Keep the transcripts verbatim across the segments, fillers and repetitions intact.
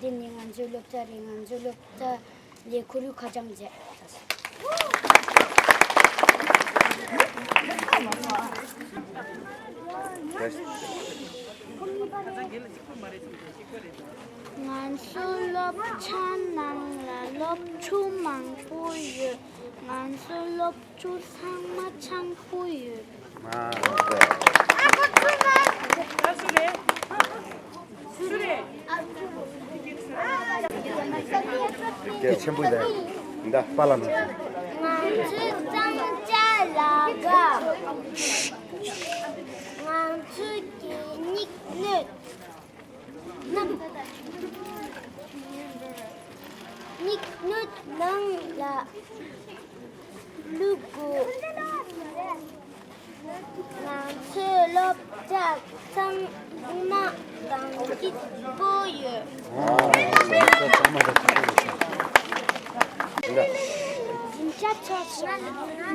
འདི་ནི་ང་ཚོའི་སློབ་གྲྭ་རེད། ང་ཚོའི་སློབ་གྲྭ་ལས་ཁོར་ཡུག་ཁ་བྱང་བྱས། ང་ཚོའི་སློབ་གྲྭ་ནང་ལ་སློབ་ཕྲུག་མང་པོ་ཡོད། ང་ཚོའི་སློབ་ཕྲུག་ཚང་མ་སྤྱང་པོ་ཡོད། སྐད་ཆེན་པོ་ཡིན་ད། པཱ་ལགས་ནང་། ང་ཚོའི་གཙང་ལྕགས་ལ་དགའ། ང་ཚོའི་གད་སྙིགས་སྣོད། སྙིགས་སྣོད་ནང་ལ་བླུག་དགོས། ང་ཚོའི་སློབ་གྲྭ་ཚང་མ་གངས་སྐྱིད་པོ་ཡོད། ཨ། ཚང་མ་གངས་སྐྱིད་པོ་ཡོད། བདེ་འཇགས་ཆ་ཚང་།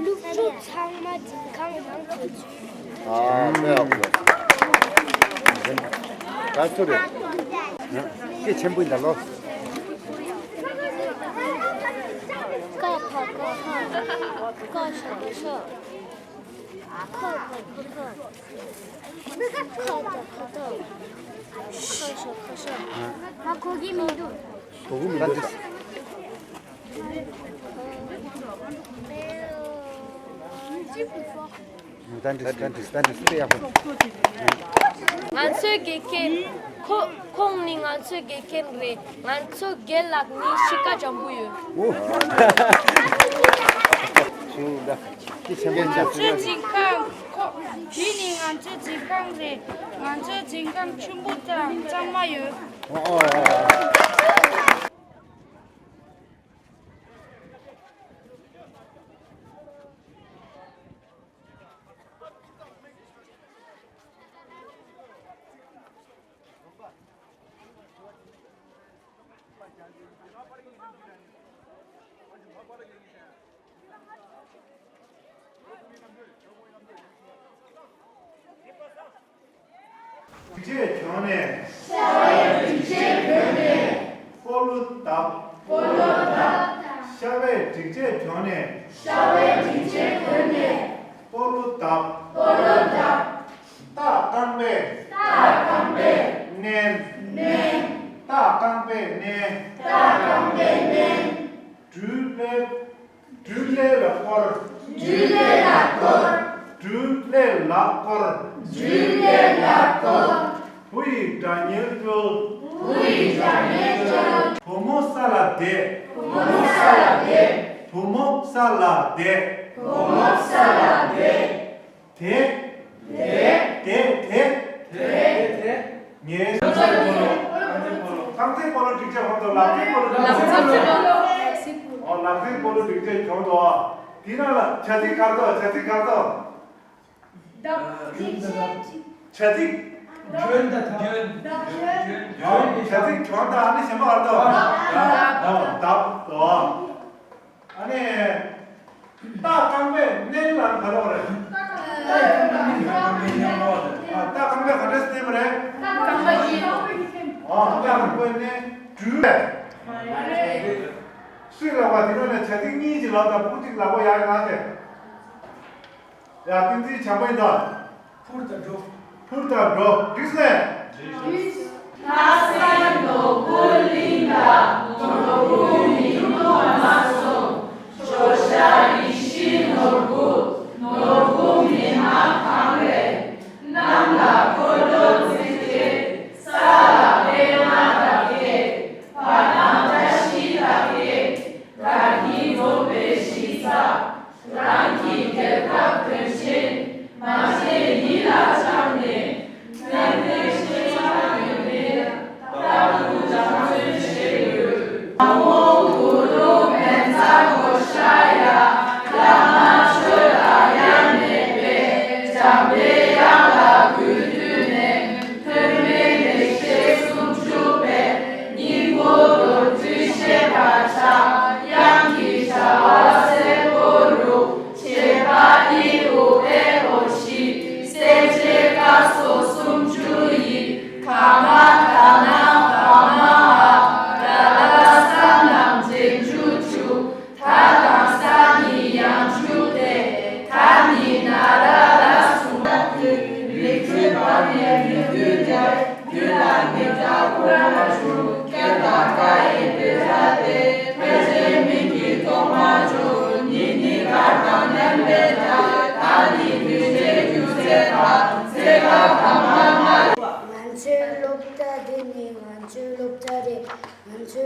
སློབ་ཕྲུག་ཚང་མ་འཛིན་ཁང་ནང་ཐོན་ཚུལ། ཨ། དཔེ་ཡག་པོ། ག་ཚོད་རེད། སྐད་ཆེན་པོ་ཡིན་ད་ལོ། ཀ་ཕ་ཀ་ཧ། ཀ་ཤ་ཀ་ཤ། ཁ་ཕ་ཁ་ཁ། ཁ་ད་ཁ་ད། ཁ་ཤ་ཁ་ཤ། ང་གོ་གི་མི་འདུག་གོ་གི་མི་འདུག་ད་འགྲིག་ད་འགྲིག་ད་འགྲིག་དཔེ་ཡག་པོ། ང་ཚོའི་དགེ་རྒན། ཁོ་ཁོང་ནི་ང་ཚོའི་དགེ་རྒན་རེད། ང་ཚོའི་རྒན་ལགས་ནི་གཤིས་ཀ་འཇམ་པོ་ཡོད། ཨོ། ཞུ་ད། སྐད་ཆེན་པོ་ང་ཚོའི་འཛིན་ཁང་ཁོ། འདི་ནི་ང་ཚོའི་འཛིན་ཁང་རེད། ང་ཚོའི་འཛིན་ཁང་ཆེན་པོ་དང་གཙང་མ་ཡོད། ཨོ་ཨོ་ཨོ། སྒྲིག་ཆས་གྱོན་ནས། བྱ་བའི་སྒྲིག་ཆས་གྱོན་ནས། སྤོ་ལོ་བརྡབ། སྤོ་ལོ་བརྡབ། བྱ་བའི་སྒྲིག་ཆས་གྱོན་ནས། བྱ་བའི་སྒྲིག་ཆས་གྱོན་ནས། སྤོ་ལོ་བརྡབ། སྤོ་ལོ་བརྡབ། སྟག་རྐང་པས། སྟག་རྐང་པས། མནན། མནན། སྟག་རྐང་པས་མནན། སྟག་རྐང་པས་མནན། སྦྲུལ་ལྷས། སྦྲུལ་ལྷས་ལ་བསྐོར། སྦྲུལ་ལྷས་ལ་བསྐོར། སྦྲུལ་ལྷས་ལ་བསྐོར། སྦྲུལ་ལྷས་ལ་བསྐོར། བུ་ཡི་སྒྲ་སྙན་སྒྲོལ། བུ་ཡི་སྒྲ་སྙན་སྒྲོལ། བུ་མོ་ས་ལ་བསྡད། བུ་མོ་ས་ལ་བསྡད། བུ་མོ་ས་ལ་བསྡད། བུ་མོ་ས་ལ་བསྡད། དེ། དེ། དེ། དེ། དེ། ངའི། རྐང་རྩེད་སྤོ་ལོ། རྐང་རྩེད་སྤོ་ལོ་སྒྲིག་ཆས་གྱོན་འདུག་ལག་རྩེད་སྤོ་ལོ་སྒྲིག་ཆས་གྱོན་འདུག་ཨོ། ལག་རྩེད་སྤོ་ལོ་སྒྲིག་ཆས་གྱོན་འདུག་དེ་ནང་ལ་བྱ་ཚིག་གར་འདུག་བྱ་ཚིག་གར་འདུག་བྱ་ཚིག་བྱ་ཚིག་གྱོན་དང་བྱ་ཚིག་གྱོན་དང་ཨ་ནི་གཞན་པ་གར་འདུག་ཨོ། བརྡབ་འདུག་ཨ་ནི། སྟག་རྐང་པས་མནན་ལ་ག་རེ་རེད། སྟག་རྐང་པས་མནན་ལ་ག་རེ་རེད། ཨ། སྟག་རྐང་པས་ག་འདྲས་བསྟན་པ་རེད། སྟག་རྐང་པས་མནན། ཨ། སྟག་རྐང་པས་མནན། སྦྲུལ། སུས་ལབ་པ། དེ་ནང་ནས་བྱ་ཚིག་གཉིས་ཀྱི་ལབ་དང་ཕུགས་གཅིག་ལབ་པ་ཡག་ཡོད་ན་དེ། ཡ། བསྟན་འཛིན་བྱམས་པ་ཡིན་ད། འཕུར་དང་འགྲོ། འཕུར་དང་འགྲོ། འགྲིག་སེ། ལྷ་ས་ནོར་བུ་གླིང་ལ་ནོར་བུ་མི་འདུག་མ་གསུངས། ཇོ་ཤཱཀ་ཡེ་ཤེས་ནོར་བུ། ནོར་བུ་མེད་ན་གང་རེད། གནམ་ལ་འཁོར་ལོ་བརྩེགས་ཏེ། ས་ལ་པདྨ་བདག་བསྐྱེད། བར་སྣང་བཀྲ་ཤིས་རྟགས་བརྒྱད། དགའ་སྐྱིད་འཛོམས་པའི་གཞིས་ཆགས། རང་གི་རྒྱལ་ཁབ་དོན་ཆེན། མ་བརྗེད་ཡིད་ལ་བཅངས་ནས། སྔོན་ཐོན་ཤེས་བྱ་ཡོན་ཏན། ལྟ་བུ་རྒྱ་མཚོའི་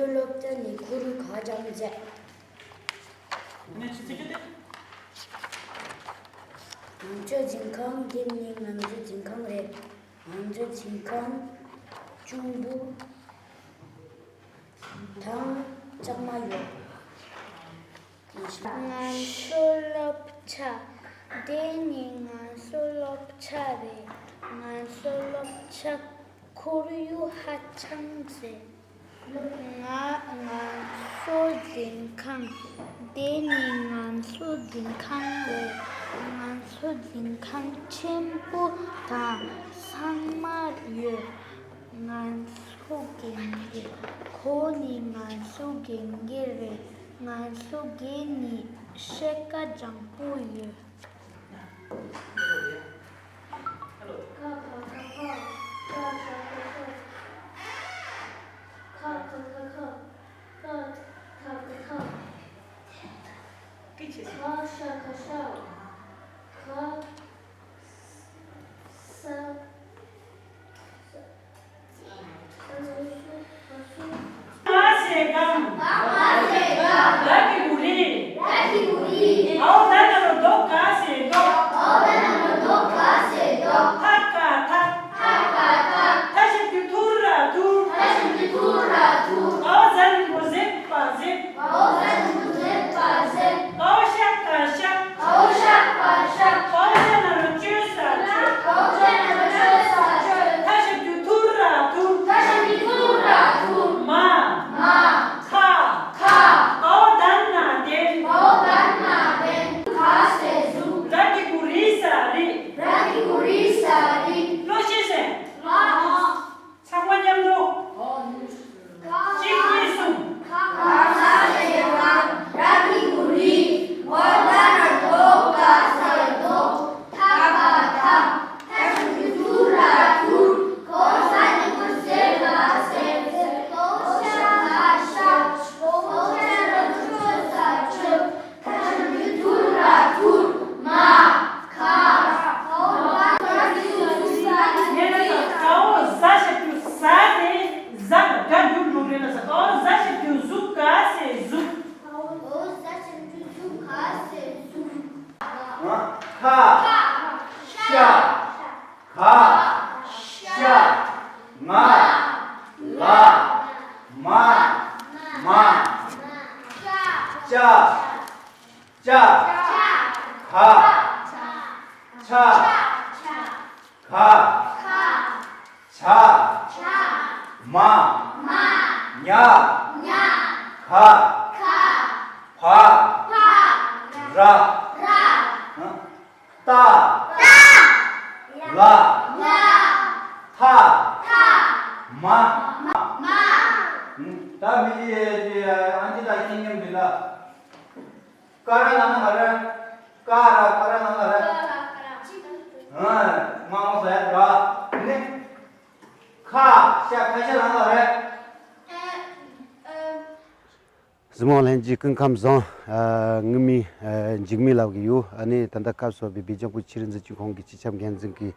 སློབ་གྲྭ་ནས་ཁོར་ཡུག་ཧ་ཅང་མཛེས། ང་ཚོའི་འཛིན་ཁང་འདི་ནི་ང་ཚོའི་འཛིན་ཁང་རེད། ང་ཚོའི་འཛིན་ཁང་གཅུང་པོ་དང་གཙང་མ་ཡོད། ང་ཚོའི་སློབ་གྲྭ། འདི་ནི་ང་ཚོའི་སློབ་གྲྭ་རེད། ང་ཚོའི་སློབ་གྲྭ་ཁོར་ཡུག་ཧ་ཅང་མཛེས། ང་ང་ཚོའི་འཛིན་ཁང་། འདི་ནི་ང་ཚོའི་འཛིན་ཁང་རེད། ང་ཚོའི་འཛིན་ཁང་ཆེན་པོ་དང་གཙང་མ་ཡོད། ང་ཚོའི་དགེ་རྒན། ཁོ་ནི་ང་ཚོའི་དགེ་རྒན་རེད། ང་ཚོའི་དགེ་རྒན་ནི་སྐད་གྲགས་ཅན་པོ་ཡོད། ང་ཟེར་གམ། ང་ཟེར་གམ། ལ་གི་གུ་རི། ལ་གི་གུ་རི། འའོ་ད་ན་རོ་དོ་ག་ཟེར་དོ། འའོ་ད་ན་རོ་དོ་ག་ཟེར་དོ། ཐ་ག་ཐ། ཐ་ག་ཐ། ཐ་ཞབས་ཀྱུ་ཐུ་ར་ཐུར། ཐ་ཞབས་ཀྱུ་ཐུ་ར་ཐུར། འའོ་ཟ་རིང་པོ་ཟེར་པ་ཟེར། འའོ་ཟ་རིང་པོ་ཟེར་པ་ཟེར། འའོ་ཤ་ག་ཤ། འའོ་ཤ་ག་ཤ། འའོ་ཤ་ན་རོ་ཅོ་ས་ཅོ། འའོ་ཤ་ན་རོ་ཅོ་ས་ཅོ། ཐ་ཞབས་ཀྱུ་ཐུ་ར་ཐུར། ཐ་ཞབས་ཀྱུ་ཐུ་ར་ཐུར། མ། མ། ཁ། ཁ། འའོ་ད་ན་དེ། འའོ་ད་ན་དེ། ག་ཟེར་གཟུགས། ར་གི་གུ་རི་ས་རི། ར་གི་གུ་རི་ས་རི། ཀློག་ཤེས་ཟེར། ཀློག་ཚང་མ་མཉམ་དུ། གཅིག་གཉིས་གསུམ། ཡིན་ན་ས་ཀའོ་ཟ་ཞབས་ཀྱུ་ཟ་དེ་ཟ་ག་སྒྲ་འགྱུར་འགྲོ་རེད་ན་ས་ཀའོ་ཟ་ཞབས་ཀྱུ་ཟུ་ག་ཟེ་ཟུ། ཁ། ཤ། ག། ཤ། ང་། ལ། མ། མ། ཅ། ཅ། ག། ཆ། ག། ཆ། མ། ཉ། ག། བ། ར། ཏ། ལ། ཐ། མ། ད་མི་ཨ་ཅི་ད་ཁྱེད་མཉམ་འདི་ལ། ཀ་ར་ལ་ན་ག་ར། ཀ་ར་ཀ་ར་ལ་ན་ག་ར། ཨ། མ་མོ་ཟ་ཡ་ར། ནི། ཁ་ཤ་ཁ་ཤ་ལ་ན་ག་ར། གཟིགས་མོ་ལྷན་རྒྱས་སྐུ་ཁམས་བཟང་། ཨ། ངའི་མིང་ཨ། འཇིགས་མེད་ལབ་ཀྱི་ཡོད། ཨ་ནི་ད་ལྟ་སྐབས་སུ་བབས་པའི་སྦེལ་ཇམ་བོད་ཆོས་རིག་འཛིན་སྐྱོང་ཁང་གི་སྤྱི་ཁྱབ་འགན་འཛིན་གྱི་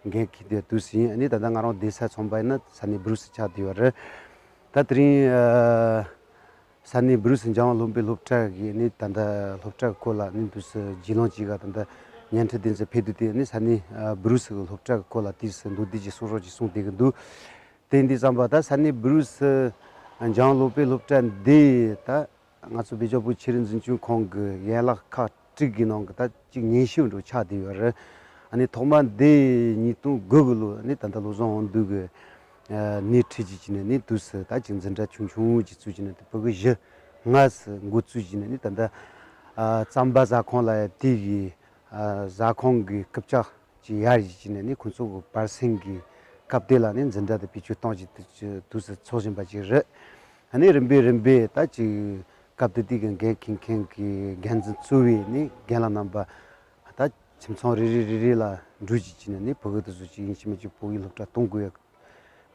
འགན་འཁྱེར་ཏེ་འདུག་སེ་ཡིན། ཨ་ནི་ད་ལྟ་ང་རང་བསྡད་ས་ཚོང་པ་ཡིན་ན་ས་གནས་སྦུ་རུག་སུ་ཆགས་བསྡད་ཡོད་རེད། ད་དེ་རིང་ཨ། ས་གནས་སྦུ་རུག་སུ་འཇམ་དབྱངས་སློབ་དཔོན་སློབ་གྲྭ་གི་ནི་ད་ལྟ་སློབ་གྲྭ་གི་སྐོར་ལ་ནི་འདུག་སེ་རྒྱུས་ལོན་བྱེད་ག་ད་ལྟ་བརྙན་འཕྲིན་དེ་ཚོ་ཕེབས་འདུག་དེ་ནི་ས་གནས་ཨ། སྦུ་རུག་སུ་གི་སློབ་གྲྭ་གི་སྐོར་ལ་དུས་སུ་མདོར་བསྡུས་ཀྱི་གསུང་རོགས་ཀྱི་གསུང་དེ་གི་འདུག་དེ་འདི་བསམ་པ་ད་ས་གནས་སྦུ་རུག་སུ་འཇམ་དབྱངས་སློབ་དཔོན་སློབ་གྲྭ་འདི་ད་ང་ཚོ་སྦེལ་ཇམ་བོད་ཆོས་རིག་འཛིན་སྐྱོང་ཁང་གི་ཡན་ལག་ཁག་དྲུག་གི་ནང་གི་ད་གཅིག་ཉེ་ཤོས་འགྲོ་ཆགས་བསྡད་ཡོད་རེད། ཨ་ནི་ཐོག་མ་འདི་ཉིས་སྟོང་དགུ་གི་ལོ་ནི་ད་ལྟ་བློ་བཟང་དབང་འདུས་གི་ཨ། སྣེ་ཁྲིད་ཀྱི་བྱས་ནས་ནི་དུས་སུ་ད་ཅིག་འཛིན་གྲྭ་ཆུང་ཆུང་ཅིག་བཙུགས་བྱས་ནས་དེ་ཕྲུ་གུ་བཞི་ལྔ་སུ་འགོ་བཙུགས་བྱས་ནས་ནི་ད་ལྟ་ཨ། རྩམ་པ་ཟ་ཁང་ལ་ཡ་དེ་གི་ཨ། ཟ་ཁང་གི་རྐུབ་ཀྱག་ཅིག་ཡར་བཞེས་བྱས་ནས་ནི་ཁོང་ཚོ་གི་པར་སེང་གི་སྐབས་དེ་ལ་ནི་འཛིན་གྲྭ་དེ་བེད་སྤྱོད་གཏོང་བྱས་དུས་སུ་འཚོགས་བཞིན་པ་ཅིག་རེད། ཨ་ནི་རིམ་པས་རིམ་པས་ད་ཅིག་སྐབས་དེ་དུས་ཀྱི་འགན་འཁྱེར་མཁན་གྱི་འགན་འཛིན་གཙོ་བོས་ནི་རྒན་ལགས་རྣམ་པ་ད་ཁྱིམ་ཚང་རེ་རེ་རེ་རེ་ལ་འགྲོ་བྱས་བྱས་ནས་ནི་ཕྲུ་གུ་དེ་ཚོ་ཅིག་ཡིན་གཅིག་མིན་གཅིག་བོད་ཡིག་སློབ་གྲྭ་གཏོང་དགོས་ཡ།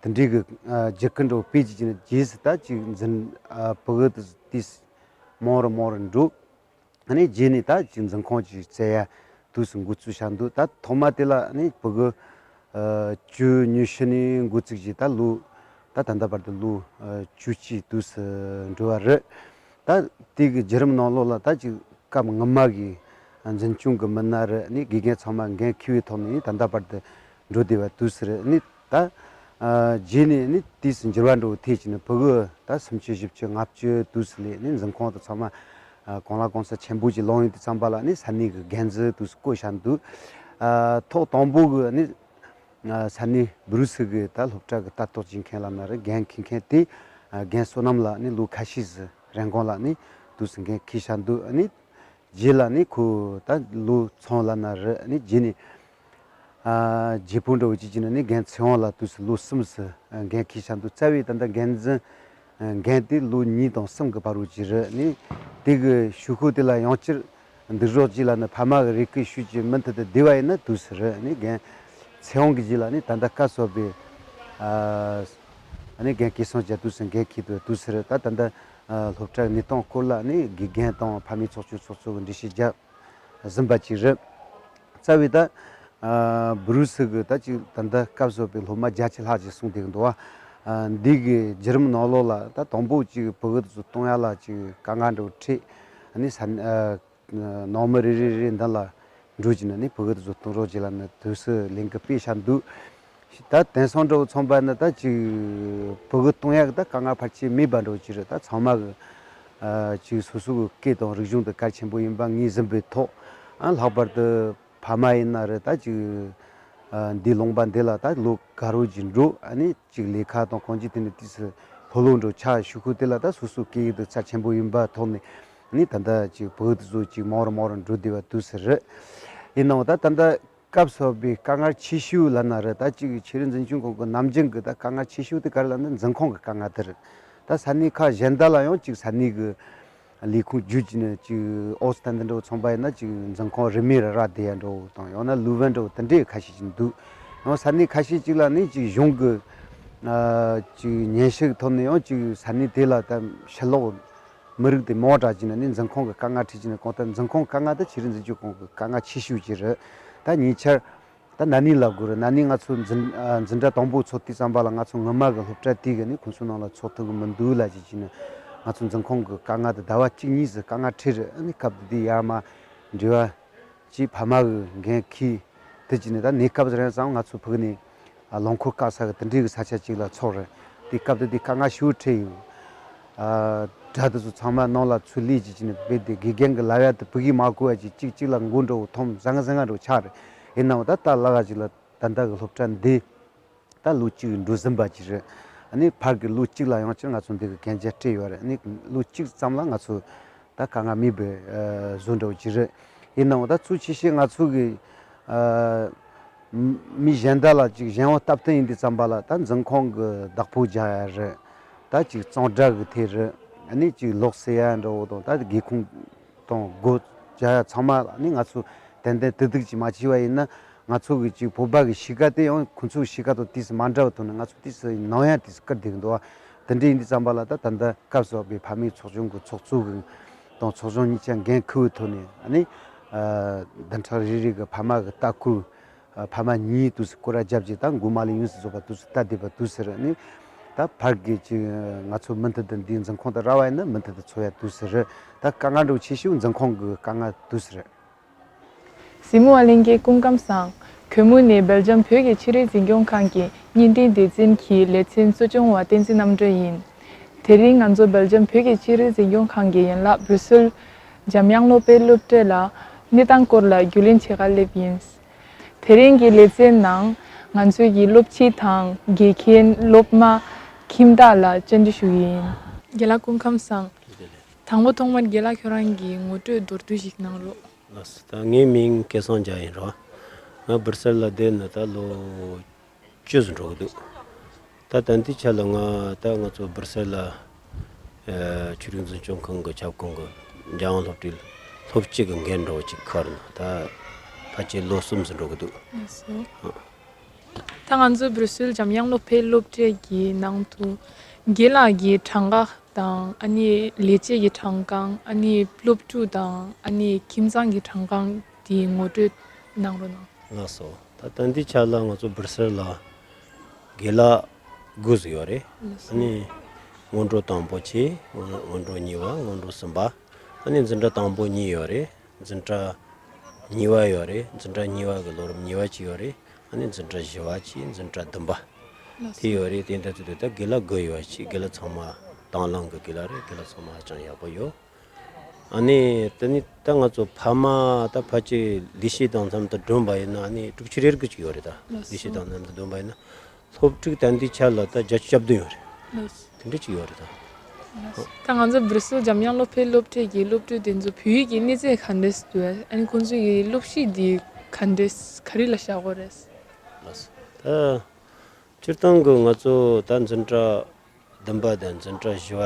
དེ་འདྲའི་གི་ཨ། བརྒྱུད་སྐུལ་འདྲ་བོ་སྤེལ་བྱས་བྱས་ནས་རྗེས་སུ་ད་ཅིག་འཛིན་ཨ། ཕྲུ་གུ་དེ་དུས་མང་རུ་མང་རུ་འགྲོ། ཨ་ནི་རྗེས་ནས་ད་ཅིག་འཛིན་ཁང་ཅིག་བཙལ་ཡ་དུས་སུ་འགོ་བཙུགས་བཞག་འདུག་ད་ཐོག་མ་དེ་ལ་ཨ་ནི་ཕྲུ་གུ་ཨ། བཅུ་ཉི་ཤུ་ནས་འགོ་བཙུགས་བྱས་ད་ལོ་ ད་ད་ལྟ་བར་དུ་ལོ་ཨ་བཅུ་གཅིག་དུས་སུ་འགྲོ་བ་རེད། ད་དེ་གི་བརྒྱུད་རིམ་ནང་ལོགས་ལ་ད་ཅིག་སྐབས་སྔོན་མ་གི་འཛིན་སྐྱོང་གི་མི་སྣ་རེད། ཨ་ནི་དགེ་རྒན་ཚང་མ་འགན་འཁྱེར་བའི་ཐོག་ནས་ད་ལྟ་བར་དུ་འགྲོ་བསྡད་པ་དུས་སུ་རེད། ཨ་ནི་ད་ཨ་རྗེས་ནས་ནི་དུས་སུ་འགྱུར་བ་འགྲོ་ཐེ་ཆེ་ནི་ཕྲུ་གུ་ད་སུམ་ཅུ་བཞི་བཅུ་ལྔ་བཅུ་དུས་སུ་ལས་ནི་འཛིན་ཁང་དུ་ཚང་མ་ཨ་གང་ལ་གང་ས་ཆེན་པོ་ཅིག་ལོང་ཡོང་དུས་ཙམ་པ་ལ་ནི་ས་གནས་ཀྱི་འགན་འཛིན་དུས་སུ་བསྐོས་བཞག་འདུག་ཨ་ཐོག་དང་པོ་གི་ནི་ཨ་ས་གནས་སྦུ་རུ་སི་གི་ད་སློབ་གྲྭ་གི་ལྟ་རྟོག་བྱེད་མཁན་ལབ་ན་རེད། འགན་འཁྱེར་མཁན་དེ་ཨ་རྒན་བསོད་ནམས་ལགས་ནི་ལོ་ཁ་ཤས་ཟིག་རང་དགོང་ལ་ནི་དུས་སུ་འགན་འཁྱེར་བཞག་འདུག་ཨ་ནི་རྗེས་ལ་ནི་ཁོ་ད་ལོ་ཚང་ལབ་ན་རེད། ཨ་ནི་རྗེས་ནས་ཨ་རྗེ་བོ་འདྲ་བོ་ཅིག་བྱས་ནས་ནི་རྒན་ཚེ་དབང་ལགས་དུས་སུ་ལོ་གསུམ་ཟིག་འགན་འཁྱེར་བཞག་འདུག་རྩ་བའི་ད་ལྟ་འགན་འཛིན་འགན་དེ་ལོ་གཉིས་དང་གསུམ་གི་བར་རུ་ཅིག་རེད། ནི་དེ་གི་ཤུ་ཁུ་དེ་ལ་ཡང་བསྐྱར་འདུག་རོགས་ཅིག་ལ་ནི་ཕ་མ་གི་རེ་སྐུལ་ཞུས་ཀྱི་མུ་མཐུད་དུ་བསྡད་པ་ཡིན་ན་དུས་སུ་རེད། ནི་རྒན་ཚེ་དབང་གི་རྗེས་ལ་ནི་ད་ལྟ་སྐབས་སུ་བབས་པའི་ཨ་ཨ་ནི་རྒན་སྐལ་བཟང་རྒྱ་དུས་སུ་འགན་འཁྱེར་དུས་དུས་སུ་རེད། ད་ད་ལྟ་ཨ་སློབ་གྲྭ་གནས་སྟངས་སྐོར་ལ་ནི་དགེ་རྒན་དང་ཕ་མའི་ཚོགས་ཆུང་ཚོགས་གཙོ་གི་འགྲེལ་བཤད་རྒྱག་བཟོན་པ་ཅིག་རེད། རྩ་བའི་ད་ཨ་སྦུ་རུ་སི་གི་ད་ཅིག་ད་ལྟ་སྐབས་སུ་བབས་པའི་སློབ་མ་བརྒྱད་ཅུ་ལྷག་ཅིག་གསུངས་བསྡད་ཀྱི་འདུག་བ། ཨ་འདི་གི་བརྒྱུད་རིམ་ནང་ལོགས་ལ་ད་དང་པོ་ཅིག་ཕྲུ་གུ་དེ་ཚོ་གཏོང་ཡ་ལ་ཅིག་དཀའ་ངལ་འདྲ་བོ་འཕྲད། ཨ་ནི་ས་ཨ་ནང་མི་རེ་རེ་རེ་འདི་ལ་འགྲོ་བྱས་ནས་ནི་ཕྲུ་གུ་དེ་ཚོ་གཏོང་རོགས་བྱེད་ལབ་ནས་དུས་སུ་ལས་འགུལ་སྤེལ་བཞག་འདུག་ད་དེང་སང་འདྲ་བོ་མཚོན་པ་ཡིན་ན་ད་ཅིག་ཕྲུ་གུ་གཏོང་ཡག་གི་ད་དཀའ་ངལ་ཕལ་ཆེར་མེད་པ་འདྲ་བོ་ཅིག་རེད། ད་ཚང་མ་གི་ཨ་ཅིག་སོ་སོ་གི་སྐད་དང་རིག་གཞུང་དེ་གལ་ཆེན་པོ་ཡིན་པ་ངོས་ཟིན་པའི་ཐོག་ཨ་ལྷག་པར་དུ་ཕ་མ་ཡིན་ན་རེད། ད་ཅིག་ཨ་འདི་ལུང་པ་འདི་ལ་ད་ལོ་དགའ་རོགས་ཀྱི་འགྲོ། ཨ་ནི་ཅིག་ལས་ཀ་དང་གང་ཅི་དེ་ནི་དུས་སུ་ལྷོད་ལྷོད་འགྲོ་ཆ་ཤུ་ཁུ་དེ་ལ་ད་སོ་སོ་སྐད་ཡིག་དེ་རྩ་ཆེན་པོ་ཡིན་པ་ཐོག་ནས་ནི་ད་ལྟ་ཅིག་ཕྲུ་གུ་དེ་ཚོ་ཅིག་མང་རུ་མང་རུ་འགྲོ་བསྡད་པ་དུས་སུ་རེད། ཡིན་ནའང་ད་ད་ལྟ་སྐབས་སུ་བབས་པའི་དཀའ་ངལ་ཆེ་ཤོས་ལབ་ན་རེད། ད་ཅིག་ཆོས་རིག་འཛིན་སྐྱོང་ཁང་གི་ནམ་རྒྱུན་གྱི་ད་དཀའ་ངལ་ཆེ་ཤོས་དེ་ག་རེ་ལབ་ན་འཛིན་ཁང་གི་དཀའ་ངལ་དེ་རེད། ད་ས་གནས་ཁག་གཞན་དག་ལ་ཡང་ཅིག་ས་གནས་གི་ལས་ཁུངས་བརྒྱུད་ཀྱི་ནི་ཅིག་ཨོ་སི་ཐན་འདི་འདྲ་བོ་མཚོན་པ་ཡིན་ན་ཅིག་འཛིན་ཁང་རིན་མེད་ར་ར་བསྡད་ཡ་འདྲ་བོ་དང་ཡང་ན་ལུས་ཕན་འདྲ་བོ་དེ་འདྲའི་ཁ་ཤས་ཅིག་འདུག་ཡང་ས་གནས་ཁ་ཤས་ཅིག་ལ་ནི་ཅིག་གཞུང་གི་ཨ་ཅིག་སྙན་ཞུ་གི་ཐོག་ནས་ཡང་ཅིག་ས་གནས་དེ་ལ་ད་ཕྱི་ལོགས་མི་རིགས་དེ་མང་དྲགས་ཀྱི་ནི་ནི་འཛིན་ཁང་གི་དཀའ་ངལ་འཕྲད་ཀྱི་ནི་གང་ལྟར་འཛིན་ཁང་དཀའ་ངལ་དེ་ཆོས་རིག་འཛིན་སྐྱོང་ཁང་གི་དཀའ་ངལ་ཆེ་ཤོས་ཅིག་རེད། ད་ཉེ་ཆར་ད་ན་ནིང་ལབ་དགོས་རེད། ན་ནིང་ང་ཚོ་འཛིན་ཨ་འཛིན་གྲྭ་དང་པོ་ཚོགས་དུས་ཙམ་པ་ལ་ང་ཚོ་སྔོན་མ་གི་སློབ་གྲྭ་དེ་གི་ནི་ཁོང་ཚོ་ནང་ལ་ཚོགས་ཐུབ་གི་མི་འདུག་ལབ་ཅིག་བྱས་ནས་ང་ཚོ་འཛིན་ཁང་གི་དཀའ་ངལ་དེ་ཟླ་བ་གཅིག་གཉིས་སུ་དཀའ་ངལ་འཕྲད་རེད། ཨ་ནི་སྐབས་དེ་དུས་ཡར་མར་འབྲེལ་བ་ཅིག་ཕ་མ་གི་འགན་འཁྱེར་དེ་བྱས་ནས་ད་གནས་སྐབས་རན་ཙང་ང་ཚོ་ཕུག་ནས་ཨ་རླངས་འཁོར་བཀག་ས་གི་དེ་འདྲའི་གི་ས་ཆ་ཅིག་ལ་ཚོགས་རེད། དེ་སྐབས་དེ་དུས་དཀའ་ངལ་ཞེ་པོ་འཕྲད་ཡོད། ཨ་དགྲ་དེ་ཚོ་ཚང་མ་ནང་ལ་ཚུར་སླེབས་ཅིག་བྱས་ནས་རྦད་དེ་དགེ་རྒན་གི་ལབ་ཡ་དེ་ཕུག་གི་མ་གོ་བ་ཅིག་གཅིག་གཅིག་ལ་མགོ་འདྲ་བོ་འཐོམ་ཟང་ངེ་ཟང་ངེ་འདྲ་བོ་ཆགས་རེད། ཡིན་ནའང་ད་ལྟ་ལ་ག་ཅིག་ལ་ད་ལྟ་གི་སློབ་གྲྭ་འདི་ད་ལོ་གཅིག་འགྲོ་ཟིན་པ་ཅིག་རེད། ཨ་ནི་ཕར་གི་ལོ་གཅིག་ལ་ཡང་ཅིག་ང་ཚོ་འདི་གི་གན་རྒྱ་སྤྲད་ཡོད་རེད། ཨ་ནི་ལོ་གཅིག་ཙམ་ལ་ང་ཚོ་ད་དཀའ་ངལ་མེད་པའི་ཨ་བཟོ་འདྲ་བོ་ཅིག་རེད། ཡིན་ནའང་ད་གཙོ་ཆེ་ཤོས་ང་ཚོ་གི་ཨ་མི་གཞན་དག་ལ་ཅིག་གཞན་དབང་སྟབས་བསྟུན་ཡིན་དུས་ཙམ་པ་ལ་ད་འཛིན་ཁང་གི་བདག་པོ་རྒྱག་ཡ་རེད། ད་ཅིག་གཙང་སྦྲ་གི་ཐད་རེད། ཨ་ནི་ཅིག་ལོག་སེལ་ཡ་འདྲ་བོ་དང་ད་སྒེའུ་ཁུང་དང་སྒོ་རྒྱག་ཡ་ཚང་མ་ནི་ང་ཚོ་ཏན་ཏན་ཏིག་ཏིག་ཅིག་མ་བྱས་པ་ཡིན་ན་ང་ཚོ་གི་ཅིག་བོད་པ་གི་གཤིས་ཀ་དེ་ཡང་ཁོང་ཚོའི་གཤིས་ཀ་དང་ཏིས་མ་འདྲ་བ་ཐོག་ནས་ང་ཚོ་ཏིས་ནང་ཡ་ཏིས་བསྐུར་བསྡད་ཀྱི་འདུག་བ། དེ་འདྲ་ཡིན་དུས་ཙམ་པ་ལ་ད་ད་ལྟ་སྐབས་སུ་བབས་པའི་ཕ་མའི་ཚོགས་ཆུང་གི་ཚོགས་གཙོ་གི་དང་ཚོགས་གཞོན་གཉིས་ཆ་འགན་འཁུར་བའི་ཐོག་ནས་ཨ་ནི་ཨ་བདུན་ཕྲག་རེ་རེ་གི་ཕ་མ་གི་ལྟ་སྐོར་ཨ་ཕ་མ་གཉིས་དུས་སུ་སྐོར་ར་བརྒྱབ་ཅིག་ད་འགོ་མ་ལས་ཡུན་སུ་རྫོགས་པ་དུས་སུ་ལྟ་བསྡད་པ་དུས་སུ་རེད། ཨ་ནི་ད་ཕར་གི་ཅིག་ང་ཚོ་མུ་མཐུད་དུ་འདིའི་འཛིན་ཁང་དུ་ར་བ་ཡིན་ན་མུ་མཐུད་དུ་འཚོ་ཡ་དུས་སུ་རེད། ད་དཀའ་ངལ་འདྲ་བོ་ཆེ་ཤོས་འཛིན་ཁང་གི་དཀའ་ངལ་དུས་སུ་རེད། གཟིགས་མོ་བ་ལྷན་རྒྱས་སྐུ་ཁམས་བཟང་། གུས་མོ་ནི་སྦེལ་ཇམ་བོད་ཀྱི་ཆོས་རིག་འཛིན་སྐྱོང་ཁང་གི་བརྙན་འཕྲིན་སྡེ་ཚན་གྱི་ལེ་ཚན་གཙོ་སྐྱོང་བ་བསྟན་འཛིན་རྣམ་གྲོལ་ཡིན། དེ་རིང་ང་ཚོ་སྦེལ་ཇམ་བོད་ཀྱི་ཆོས་རིག་འཛིན་སྐྱོང་ཁང་གི་ཡན་ལག་སྦུ་སུལ་འཇམ་དབྱངས་སློབ་དཔོན་སློབ་གྲྭ་ལ་གནས་སྟངས་སྐོར་ལ་རྒྱུས་ལོན་བྱེད་གར་སླེབས་ཡིན། དེ་རིང་གི་ལེ་ཚན་ནང་ང་ཚོའི་གི་སློབ་སྤྱི་དང་དགེ་རྒན་སློབ་མ་ཁྱིམ་བདག་ལ་བཅར་འདྲི་ཞུ་གི་ཡིན། རྒན་ལགས་སྐུ་ཁམས་བཟང་། དང་པོ་ཐོག་མར་རྒན་ལགས་ཁྱོད་རང་གི་ངོ་སྤྲོད་མདོར་བསྡུས་ཤིག་གནང་རོགས། ལགས་སོ། ད་ངའི་མིང་སྐལ་བཟང་རྒྱལ་ཡིན་རོ། ང་སྦུར་སེལ་ལ་བསྡད་ནས་ད་ལོ་བཅུ་ཙམ་འགྲོ་གི་འདུག་ད་ད་ལྟའི་ཆ་ལ་ང་ད་ང་ཚོ་སྦུར་སེལ་ལ་ཨ་ཆོས་རིག་འཛིན་སྐྱོང་ཁང་གི་ཁྱབ་ཁོངས་ཀྱི་འཇམ་དབྱངས་སློབ་གྲྭའི་སློབ་སྤྱི་གི་འགན་འདྲ་བོ་ཅིག་འཁུར་ནས་ད་ཕལ་ཆེར་ལོ་གསུམ་ཙམ་འགྲོ་གི་འདུག་ལགས་སོ། ཨ། ད་ང་ཚོ་སྦུར་སེལ་འཇམ་དབྱངས་སློབ་དཔོན་སློབ་གྲྭ་གི་ནང་དུ་རྒན་ལགས་ཀྱི་གྲངས་ཀ་དང་ཨ་ནི་ལས་བྱེད་ཀྱི་གྲངས་ཀ་ཨ་ནི་སློབ་ཕྲུག་དང་ཨ་ནི་ཁྱིམ་ཚང་གི་གྲངས་ཀ་དེ་ངོ་སྤྲོད་གནང་རོགས་གནང་། ལགས་སོ། ད་ད་ལྟའི་ཆ་ལ་ང་ཚོ་སྦུར་སེལ་ལ་རྒན་ལགས་ དགུ་ཟིག་ཡོད་རེད། ཨ་ནི་སྔོན་འགྲོ་དང་པོ་བྱས། སྔོན་སྔོན་འགྲོ་གཉིས་པ། སྔོན་འགྲོ་གསུམ་པ། ཨ་ནི་འཛིན་གྲྭ་དང་པོ་གཉིས་ཡོད་རེད། འཛིན་གྲྭ་གཉིས་པ་ཡོད་རེད། འཛིན་གྲྭ་གཉིས་པ་གི་ལོ་རིམ་གཉིས་པ་གཅིག་ཡོད་རེད། ཨ་ནི་འཛིན་གྲྭ་བཞི་པ་གཅིག་འཛིན་གྲྭ་བདུན་པ་དེ་ཡོད་རེད། དེ་འདྲ་ཚོ་དེ་ད་དགེ་ལགས་དགུ་ཡོད་པ་ཅིག་དགེ་ལགས་ཚང་མ་དང་བླངས་གི་དགེ་ལགས་རེད། དགེ་ལགས་ཚང་མ་ཧ་ཅང་ཡག་པོ་ཡོད། ཨ་ནི་དེ་ནི་ད་ང་ཚོ་ཕ་མ་ད་ཕལ་ཆེར་ལས་བྱེད་དང་མཚམས་དུ་སྒྲོན་པ་ཡིན་ན། ཨ་ནི་དྲུག་ཅུ་རེ་དགུ་ཅིག་ཡོད་རེད། ད་ལས་བྱེད་དང་མཚམས་དུ་སྒྲོན་པ་ཡིན་ན། སློབ་ཕྲུག་ད་འདི་ཆ་ལ་ད་བརྒྱད་ཅུ་གྱ་བདུན་ཡོད་རེད། ལགས། དེ་འདྲ་ཅིག་ཡོད་རེད་ད། ད་ང་ཚོ་བུ་རུ་སུ་འཇམ་དབྱངས་སློབ་གྲྭའི་སློབ་གྲྭ་གི་སློབ་ཕྲུག་དེ་ཚོ་བོད་ཡིག་གི་གནས་ཚད་ག་འདྲས་འདུག་ཨ་ནི་ཁོང་ཚོ་གི་སློབ་གཞི་འདི་ག་འདྲས་ག་རེ་ལ་བཞག་གོ་རེད། ལགས། ད་སྤྱིར་བཏང་གི་ང་ཚོ་ད་འཛིན་གྲྭ་བདུན་པ་དང་འཛིན་གྲྭ་བཞི་པ་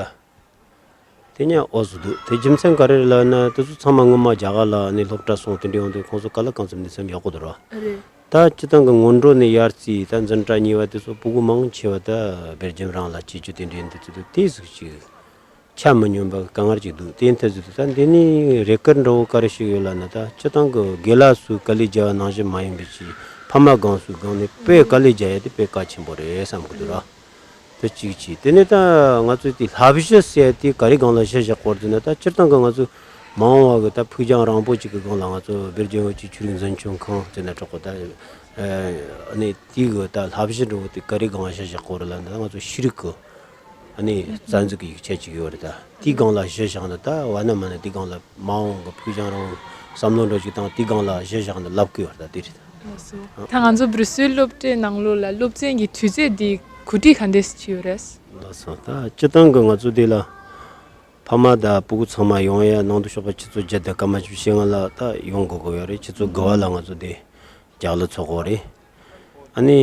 དེ་ཉག་འོ་ཟུག་འདུག་དེ་རྒྱུ་མཚན་ག་རེ་རེད་ལབ་ན། དེ་ཚོ་ཚང་མ་སྔོན་མ་རྒྱ་གར་ལ་ནས་སློབ་གྲྭ་སོང་། དེ་འདྲ་ཡོང་དུས་ཁོང་ཚོ་ག་ལ་གང་འཚམ་གནས་ཚད་ཡག་པོ་འདུག་ར། རེད། ད་སྤྱིར་བཏང་གི་སྔོན་འགྲོ་ནས་ཡར་བརྩིས། ད་འཛིན་གྲྭ་གཉིས་པ་དེ་ཚོ་ཕྲུ་གུ་མང་ཆེ་བ་ད་སྦེལ་ཇམ་རང་ལ་སྐྱེལ་རྒྱུ་དེ་འདྲ་ཡིན་དུས་ཚོད་དུ་དེ་ཟིག་ཅིག་ཆ་མི་སྙོམས་པ་དཀའ་ངལ་ཅིག་འདུག་དེ་ཡིན་དུས་ཚོད་དུ་ད་འདི་ནས་རེ་སྐུལ་འདྲ་བོ་ག་རེ་ཞིག་ཡོད་ལབ་ན། ད་སྤྱིར་བཏང་གི་དགེ་ལགས་ཚོས་དཀའ་ལས་རྒྱག་པ་ནང་བཞིན་མ་ཡིན་པའི་ཅིག་ཕ་མ་སྒང་ཚོའི་སྒང་ནས་དཔེ་དཀའ་ལས་རྒྱག་ཡ་དེ་དཔེ་གལ་ཆེན་པོ་རེད་བསམ་གི་འདུག་ར། དེ་གཅིག་བྱས། དེ་ནས་ད་ང་ཚོས་དེ་བསླབ་གཞི་ཟེར་དེ་ག་རེ་སྒང་ལ་གཞི་བཞག་གོ་རེད་ཟེར་ན། ད་སྤྱིར་བཏང་གི་ང་ཚོ་མ་འོངས་པ་གི་ད་ཕུགས་རྒྱང་རིང་པོ་ཅིག་གི་སྒང་ལ་ང་ཚོ་སྦེལ་ཇམ་བོད་ཀྱི་ཆོས་རིག་འཛིན་སྐྱོང་ཁང་ཟེར་ན་འགྲིག་གོ། ད་ཨ་ནི་དེ་གི་ད་བསླབ་གཞི་འདྲ་བོ་དེ་ག་རེ་སྒང་ལ་གཞི་བཞག་གོ་རེད་ལབ་ན། ད་ང་ཚོ་ཤེས་རིག་གི་ཨ་ནི་རྩ་འཛུགས་ཀྱི་ཡིག་ཆ་ཅིག་ཡོད་རེད། ད་དེའི་སྒང་ལ་གཞི་བཞག་ན། ད་བ་ན་མ་ན་དེའི་སྒང་ལ་མ་འོངས་གི་ཕུགས་རྒྱང་རིང་བསམ་བློ་འདྲ་ཅིག་བཏང་། དེའི་སྒང་ལ་གཞི་བཞག་ན་ལབ་གི་ཡོད་རེད། ད་དེ་རེད། ལགས་སོ། ད་ང་ཚོ་བུ་རུ་སུའི་སློབ་གྲྭའི་ནང་ལོགས་ལ་སློབ་ཚན་གྱི་དུས་ཚོད་འདི་གོ་སྒྲིག་ག་འདྲས་བྱས་ཡོད་རེད། ལགས་སོ། ད་སྤྱིར་བཏང་གི་ང་ཚོ་འདི་ལ་ཕ་མ་དང་ཕྲུ་གུ་ཚང་མ་ཡོང་ཡ་ནང་དུ་ཞོགས་པ་ཆུ་ཚོད་བརྒྱད་དང་སྐར་མ་བཅུ་བཞི་ལྔ་ལ་ད་ཡོང་དགོས་ཀྱི་ཡོད་རེད། ཆུ་ཚོད་དགུ་པ་ལ་ང་ཚོ་འདི་རྒྱག་ལ་ཚོགས་དགོས་རེད། ཨ་ནི་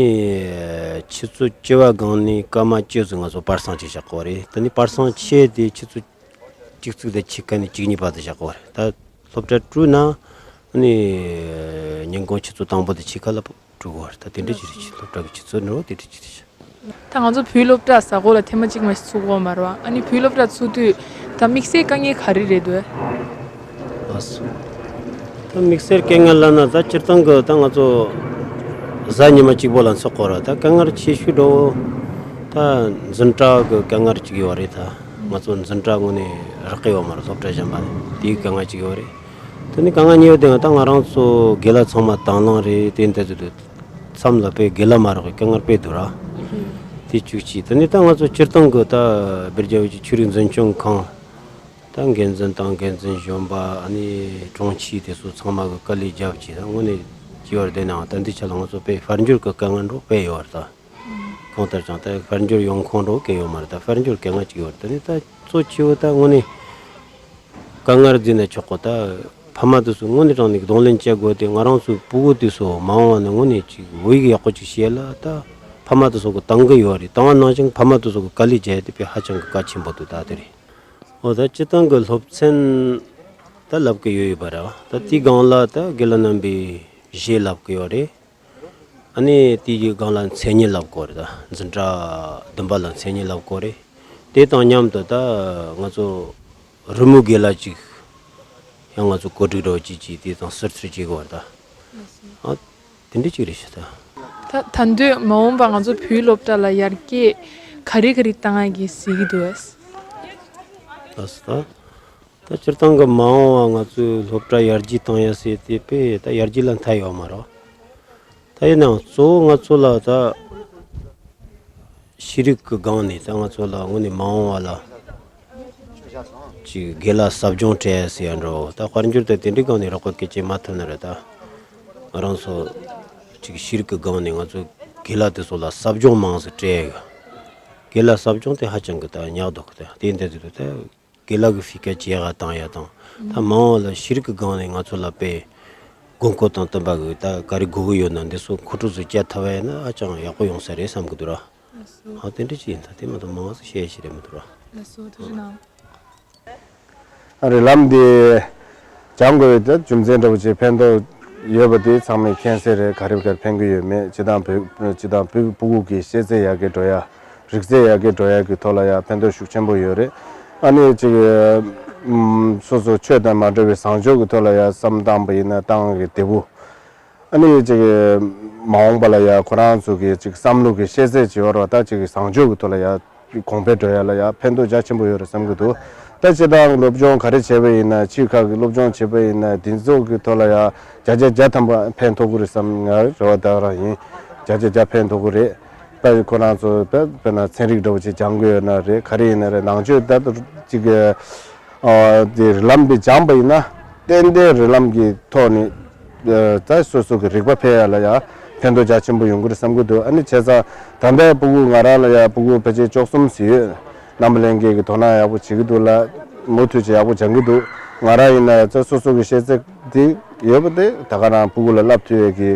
ཆུ་ཚོད་བཅུ་པ་སྒང་ནས་སྐར་མ་བཅུ་ཙམ་ང་ཚོ་པར་སང་ཅིག་བཞག་གི་ཡོད་རེད། ད་ནི་པར་སང་ཆེ་དེ་ཆུ་ཚོད་གཅིག་ཙམ་དང་ཕྱེད་ཀ་ནས་བཅུ་གཉིས་བར་དུ་བཞག་གི་ཡོད་རེད། ད་སློབ་གྲྭ་དྲུག་ན་ཨ་ནི་ཉིན་གུང་ཆུ་ཚོད་དང་པོ་དང་ཕྱེད་ཀ་ལ་འགྲོ་གི་ཡོད་རེད། ད་དེ་འདྲ་ཅིག་རེད། ཆུ་སློབ་གྲྭ་གི་ཆུ་ཚོད་འདྲ་བོ་དེ་འདྲ་ཅིག་རེད། ད་ང་ཚོ་བོད་སློབ་གྲྭ་གཟའ་འཁོར་ལ་ཐེངས་མ་གཅིག་མ་ཞིག་ཚུགས་ཀྱི་ཡོད་མ་རེད་བ། ཨ་ནི་བོད་སློབ་གྲྭ་ཚུགས་དུས་ད་དམིགས་བསལ་དཀའ་ངལ་ག་རེ་རེད་འདུག་ལགས་སོ། ད་དམིགས་བསལ་དཀའ་ངལ་ལབ་ན། ད་སྤྱིར་བཏང་གི་ད་ང་ཚོ་གཟའ་ཉི་མ་གཅིག་པོ་ལ་ཚོགས་གི་ཡོད་རེད། ད་དཀའ་ངལ་ཆེ་ཤོས་འདྲ་བོ་ད་འཛིན་གྲྭ་གི་དཀའ་ངལ་གཅིག་ཡོད་རེད། ད་ང་ཚོ་འཛིན་གྲྭ་དངོས་གནས་རག་གི་ཡོད་མ་རེད། སློབ་གྲྭ་གཞན་པ་ནས་དེའི་དཀའ་ངལ་གཅིག་ཡོད་རེད། དེ་ནས་དཀའ་ངལ་གཉིས་པ་དེ་ང་ད་ང་རང་ཚོ་དགེ་ལགས་ཚང་མ་དང་བླངས་རེད། དེ་འདྲ་ཚོ་འདུག་མཚམས་ལ་དཔེ་དགེ་ལགས་མ་རག་གི་དཀའ་ངལ་དཔེ་འདུག་ར། དེ་བཅུ་གཅིག་དེ་ནས་ད་ང་ཚོ་སྤྱིར་བཏང་གི་ད་སྦེལ་ཇམ་བོད་ཀྱི་ཆོས་རིག་འཛིན་སྐྱོང་ཁང་ད་འགན་འཛིན་དང་འགན་འཛིན་གཞོན་པ། ཨ་ནི་དྲུང་ཆེ་དེ་ཚོ་ཚང་མ་གི་དཀའ་ལས་རྒྱབ་ཀྱིས་ད་དངོས་གནས་ཅི་ཡོད་རེད། དེ་ནའང་ད་འདི་ཆ་ལ་ང་ཚོ་དཔེ་དཔལ་འབྱོར་གི་དཀའ་ངལ་འདྲ་བོ་དཔེ་ཡོད་རེད། ད་གང་ལྟར་ཀྱང་ད་དཔལ་འབྱོར་ཡོང་ཁུངས་འདྲ་བོ་གང་ཡོད་མ་རེད། ད་དཔལ་འབྱོར་དཀའ་ངལ་ཅིག་ཡོད་རེད། ད་ནི་ད་གཙོ་ཆེ་བོ་ད་དངོས་གནས་དཀའ་ངལ་ཟེར་ན་ཆོག་གོ། ད་ཕ་མ་དེ་ཚོ་དངོས་གནས་དྲང་གནས་གདོང་ལེན་བྱེད་དགོས་ཏེ། ང་རང་ཚོའི་ཕྲུ་གུ་དེ་ཚོ་མ་འོངས་པ་ནས་དངོས་གནས་ཅིག་བོད་ཡིག་ཡག་པོ་ཅིག་ཤེས་ལ་ད་ཕ་མ་དེ་ཚོ་གི་བཏང་གི་ཡོད་རེད། བཏང་བ་ནང་བཞིན་ཕ་མ་དེ་ཚོ་གི་དཀའ་ལས་བརྒྱབ་དེ་དཔེ་ཧ་ཅང་གི་གལ་ཆེན་པོ་འདུག་ད་དེ་རེད། འོ་ད་སྤྱིར་བཏང་གི་སློབ་ཚན་ད་ལབ་གི་ཡོད་ཡོད་པ་རེད་བ། ད་དེའི་སྒང་ལ་ད་དགེ་ལགས་རྣམ་པས་གཞས་ལབ་གི་ཡོད་རེད། ཨ་ནི་དེའི་སྒང་ལ་མཚན་ཉིད་ལབ་དགོས་རེད། ད་འཛིན་གྲྭ་བདུན་པ་ལ་མཚན་ཉིད་ལབ་དགོས་རེད། དེ་དང་མཉམ་དུ་ད་ང་ཚོ་རི་མོ་དགེ་ལགས་ཅིག་ཡང་ང་ཚོ་གོ་སྒྲིག་འདྲ་བོ་ཅིག་བྱས། དེ་དང་ཟུར་ཚུར་བྱེད་དགོས་རེད། ད་ཨ་དེ་འདྲ་ཅིག་རེད་ཤག་ད། ད་ད་དུང་མ་འོངས་པ་ང་ཚོ་བོད་སློབ་གྲྭ་ལ་ཡར་རྒྱས་ག་རེ་ག་རེ་བཏང་ཡག་གི་ཟེར་གི་འདུག་ཨ། ལགས་སོ། ད་ད་སྤྱིར་བཏང་གི་མ་འོངས་པ་ང་ཚོའི་སློབ་གྲྭ་ཡར་རྒྱས་བཏང་ཡ་ཟེར་དེ་དཔེ་ད་ཡར་རྒྱས་ལ་མཐའ་ཡོད་མ་རེད། ད་ཡིན་ནའང་གཙོ་བོ་ང་ཚོ་ལ་ད་ཤེས་རིག་གི་སྒང་ནས་ད་ང་ཚོ་ལ་དངོས་གནས་མ་འོངས་པ་ལ་ཅིག་དགེ་ལགས་ཟབ་སྦྱོང་སྤྲད་ཡ་ཟེར་ཡ་འདྲ་བོ། ད་དཔལ་འབྱོར་དང་དེ་འདྲའི་སྒང་ནས་རོགས་པ་སྐད་ཆ་མ་ཐུབ་ན་རེད། ད་ང་རང་ཚོ་ཅིག་ཤེས་རིག་གི་སྒང་ནས་ང་ཚོ་དགེ་ལགས་དེ་ཚོ་ལ་ཟབ་སྦྱོང་མང་ཙམ་སྤྲད་ཡ། དགེ་ལགས་ཟབ་སྦྱོང་དེ་ཧ་ཅང་གི་ད་ཉག་འདུག་གི། ད་དེ་འདྲ་ཟེར་དུས་ད། དགེ་ལགས་ཀྱི་ཕི་ཀ་བྱེད་ཡག་བཏང་ཡག་དང་། ད་མ་འོངས་ལ་ཤེས་རིག་གི་སྒང་ནས་ང་ཚོ་ལ་དཔེ་དགོས་མཁོ་དང་བསྟུན་པ་གི་ད་ག་རེ་དགོས་ཀྱི་ཡོད་ན་འདི་ཚོ་མཁོ་སྤྲོད་ཚོ་བྱ་ཐུབ་པ་ཡིན་ན་ཧ་ཅང་ཡག་པོ་ཡོང་ས་རེད་བསམ་གི་འདུག་ར། ཨ་དེ་འདྲ་ཅིག་ཡིན། ད་དེ་མ་གཏོགས་མང་ཙམ་བཤད་ཡ་ཞིག་རེད་མི་འདུག་ར། ལགས་སོ། ཐུགས་རྗེ་གནང་། ཨ་རེ་ལམ་འདི་སྦྱང་དགོས་པའི་ད་རྒྱུ་མཚན་འདྲ་བོ་ཅིག་ཕན་ཐོགས་ཡོད་པ་དེ་ཚང་མས་མཁྱེན་གསལ་རེད། ག་རེ་ག་རེ་ཕན་གི་ཡོད་མེད། སྤྱི་དང་བོད་སྤྱི་དང་བོད་ཕྲུ་གུ་གི་ཤེས་ཚད་ཡར་རྒྱས་འགྲོ་ཡ། རིག་རྩལ་ཡར་རྒྱས་འགྲོ་ཡ་གི་ཐོག་ལ་ཡང་ཕན་ཐོགས་ཤུགས་ཆེན་པོ་ཡོད་རེད། ཨ་ནི་ཅིག་ཨུམ་སོ་སོ་ཆོས་དང་མ་འབྲེལ་བའི་བཟང་སྤྱོད་ཀྱི་ཐོག་ལ་ཡང་བསམ་བཏང་པ་ཡིན་ན་ཏང་གི་འདེད་པོ། ཨ་ནི་ཅིག་ མ་འོངས་པ་ལ་ཡ་ཁོ་རང་ཚོ་གི་ཅིག་བསམ་བློ་གི་ཤེས་ཚད་ཅིག་ཡོད་རེད་བ། ད་ཅིག་བཟང་སྤྱོད་ཀྱི་ཐོག་ལ་ཡ་གོང་འཕེལ་འགྲོ་ཡ་ལ་ཡ་ཕན་ཐོགས་རྒྱ་ཆེན་པོ་ཡོད་རེད་བསམ་གྱི་འདུག་ད་སྤྱིར་བཏང་སློབ་སྦྱོང་ག་རེ་བྱས་པ་ཡིན་ན། ཕྱིའི་ཁག་གི་སློབ་སྦྱོང་བྱས་པ་ཡིན་ན། འདི་ཚོ་གི་ཐོག་ལ་ཡ་བརྒྱ་ཆ་བརྒྱ་ཐམ་པ་ཕན་ཐོགས་ཀྱི་རེད་བསམ། ང་རེ་བ་ད་རང་ཡིན། བརྒྱ་ཆ་བརྒྱ་ཕན་ཐོགས་ཀྱི་རེད། དཔེ་ཁོ་རང་ཚོ་དཔེ་དཔེར་ན་ཚན་རིག་འདྲ་བོ་ཅིག་སྦྱང་དགོས་ཡོད་ན་རེད། ག་རེ་ཡིན་ན་རེད། ནང་ཆོས་ད་ཅིག་ཨ་དེ་རིགས་ལམ་དེ་སྦྱངས་པ་ཡིན་ན། ཏན་ཏན་རིགས་ལམ་གྱི་ཐོག་ནས་ཨ་ད་སོ་སོ་གི་རིག་པ་འཕེལ་ཡ་ལ་ཡ་ཕན་ཐོགས་རྒྱ་ཆེན་པོ་ཡོང་གི་རེད་བསམ་གྱི་འདུག་ཨ་ནི་བྱས་ཙང་ད་ལྟའི་སྤུ་གུ་ང་རང་ལ་ཡ་སྤུ་གུ་ཕལ་ཆེར་བཅུ་གསུམ་ཙམ་ཡོད། རྣམ་པ་ལྷན་རྒྱས་ཀྱིས་དོ་སྣང་ཡག་པོ་བྱེད་ཀྱི་འདུག་ལ། མུ་མཐུད་ཅིག་ཡག་པོ་སྦྱང་གི་འདུག་ང་རང་ཡིན་ན་ད་སོ་སོ་གི་ཤེས་ཚད་དེ་ཡོད་པ་དེ་ད་ག་རང་སྤུ་གུ་ལ་བསླབ་ཐུབ་ཡས་ཀྱི་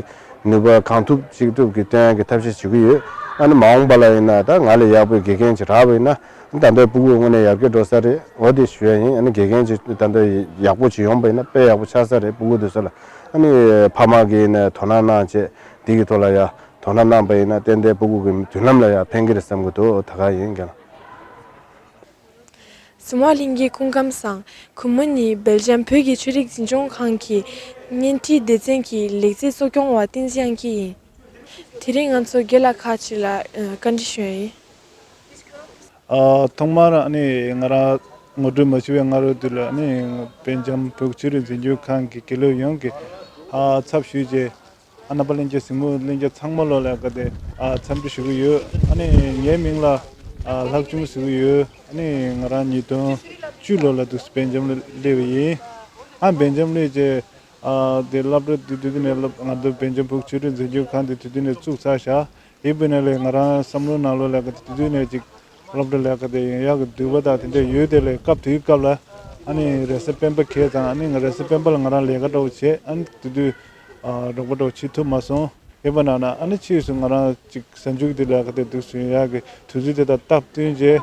ནུས་པ་གང་ཐུབ་ཅི་ཐུབ་ཀྱིས་སྟོན་ཡག་གི་ཐབས་ཤེས་བྱེད་ཀྱི་ཡོད། ཨ་ནི་མ་འོངས་པ་ལ་ཡིན་ན་ད་ང་ལས་ཡག་པོའི་དགེ་རྒན་ཅིག་རག་པ་ཡིན་ན། ད་ལྟའི་སྤུ་གུ་དངོས་གནས་ཡར་རྒྱས་འགྲོ་ས་རེད། འོ་དེ་ཞུ་ཡ་ཡིན། ཨ་ནི་དགེ་རྒན་ཅིག་ད་ལྟ་ཡག་པོ་ཅིག་ཡོང་པ་ཡིན་ན་དཔེ་ཡག་པོ་ཆགས་ས་རེད། སྤུ་གུ་དེ་ཚོ་ལ་ཨ་ནི་ཕ་མ་གིས་ཡིན་ན་དོ་སྣང་གནང་བྱས། འདི་གི་ཐོག་ལ་ཡ་དོ་སྣང་གནང་པ་ཡིན་ན་ཏན་ཏན་སྤུ་གུ་གི་མདུན་ལམ་ལ་ཡ་ཕན་གི་རེད་བསམ་གི་འདུག་ད་ག་ཡིན་རྒན་ལགས། གཟིགས་མོ་བ་ལྷན་རྒྱས་སྐུ་ཁམས་བཟང་། གུས་མོ་ནི་སྦེལ་ཇམ་བོད་ཀྱི་ཆོས་རིག་འཛིན་སྐྱོང་ཁང་གི་བརྙན་འཕྲིན་སྡེ་ཚན་གྱི་ལེགས་བཅོས་གཙོ་སྐྱོང་བ་བསྟན་འཛིན་དབྱངས་སྐྱིད་ཡིན། དེ་རིང་ང་ཚོ་རྒན་ལགས་ཁག་ཅིག་ལ་ཨ་བཀའ་འདྲི་ཞུ་ཡ་ཡིན། ཨ་ཐོག་མར་ཨ་ནི་ང་རང་ངོ་སྤྲོད་མ་ཞུ་བའི་སྔ་རོལ་དུ་ལ་ཨ་ནི་སྦེལ་ཇམ་བོད་ཀྱི་ཆོས་རིག་འཛིན་སྐྱོང་ཁང་གི་དགེ་སློབ་ཡོངས་ཀྱི་ཨ་ཚབ་ཞུས་རྗེས། ཨ་རྣམ་པ་ལྷན་རྒྱས་གཟིགས་མོ་ལྷན་རྒྱས་ཚང་མ་ལོ་ལ་ག་དེ་ཨ་འཚམས་འདྲི་ཞུ་གི་ཡོད། ཨ་ནི་ངའི་མིང་ལ་ཨ་ལྷག་ཆུང་ཟེར་གི་ཡོད། ཨ་ནི་ང་རང་ཉིས་སྟོང་བཅུ་ལོ་ལ་འདུག་སྦེལ་ཇམ་ལ་སླེབས་པ་ཡིན། ཨ་སྦེལ་ཇམ་སླེབས་རྗེས་ཨ་དེ་སློབ་གྲྭ་དེ་དུས་དུས་ནས་སློབ་ང་ཚོ་སྦེལ་ཇམ་བོད་ཀྱི་ཆོས་རིག་འཛིན་སྐྱོང་ཁང་དེ་དུས་དུས་ནས་བཙུགས་ཚར་བཞག་ཡིན་པས་ན་ལས་ང་རང་བསམ་བློ་ནང་ལོ་ལ་ག་དེ་དུས་དུས་ནས་ཅིག་སློབ་གྲྭ་ལས་ཀ་དེ་ཡོང་ཡག་གི་འདོད་པ་དང་དེ་འདྲ་ཡོད། དེ་ལས་སྐབས་དེའི་སྐབས་ལ་ཨ་ནི་རེས་གཟའ་སྤེན་པ་གས་དང་། ཨ་ནི་ང་རེས་གཟའ་སྤེན་པ་ལ་ང་རང་ལས་ཀ་འདྲ་བོ་བྱས། ཨ་ནི་དེ་དུས་ཨ་རོགས་པ་འདྲ་བོ་བྱེད་ཐུབ་མ་སོང་། ཡིན་པ་ན་ན་ཨ་ནི་ཕྱིས་སུ་ང་རང་ཅིག་གཟའ་མཇུག་དེ་ལས་ཀ་དེ་འདུག་སེ་ཡོང་ཡག་གི་དུས་ཚོད་དེ་དང་སྟབས་བསྟུན་བྱས།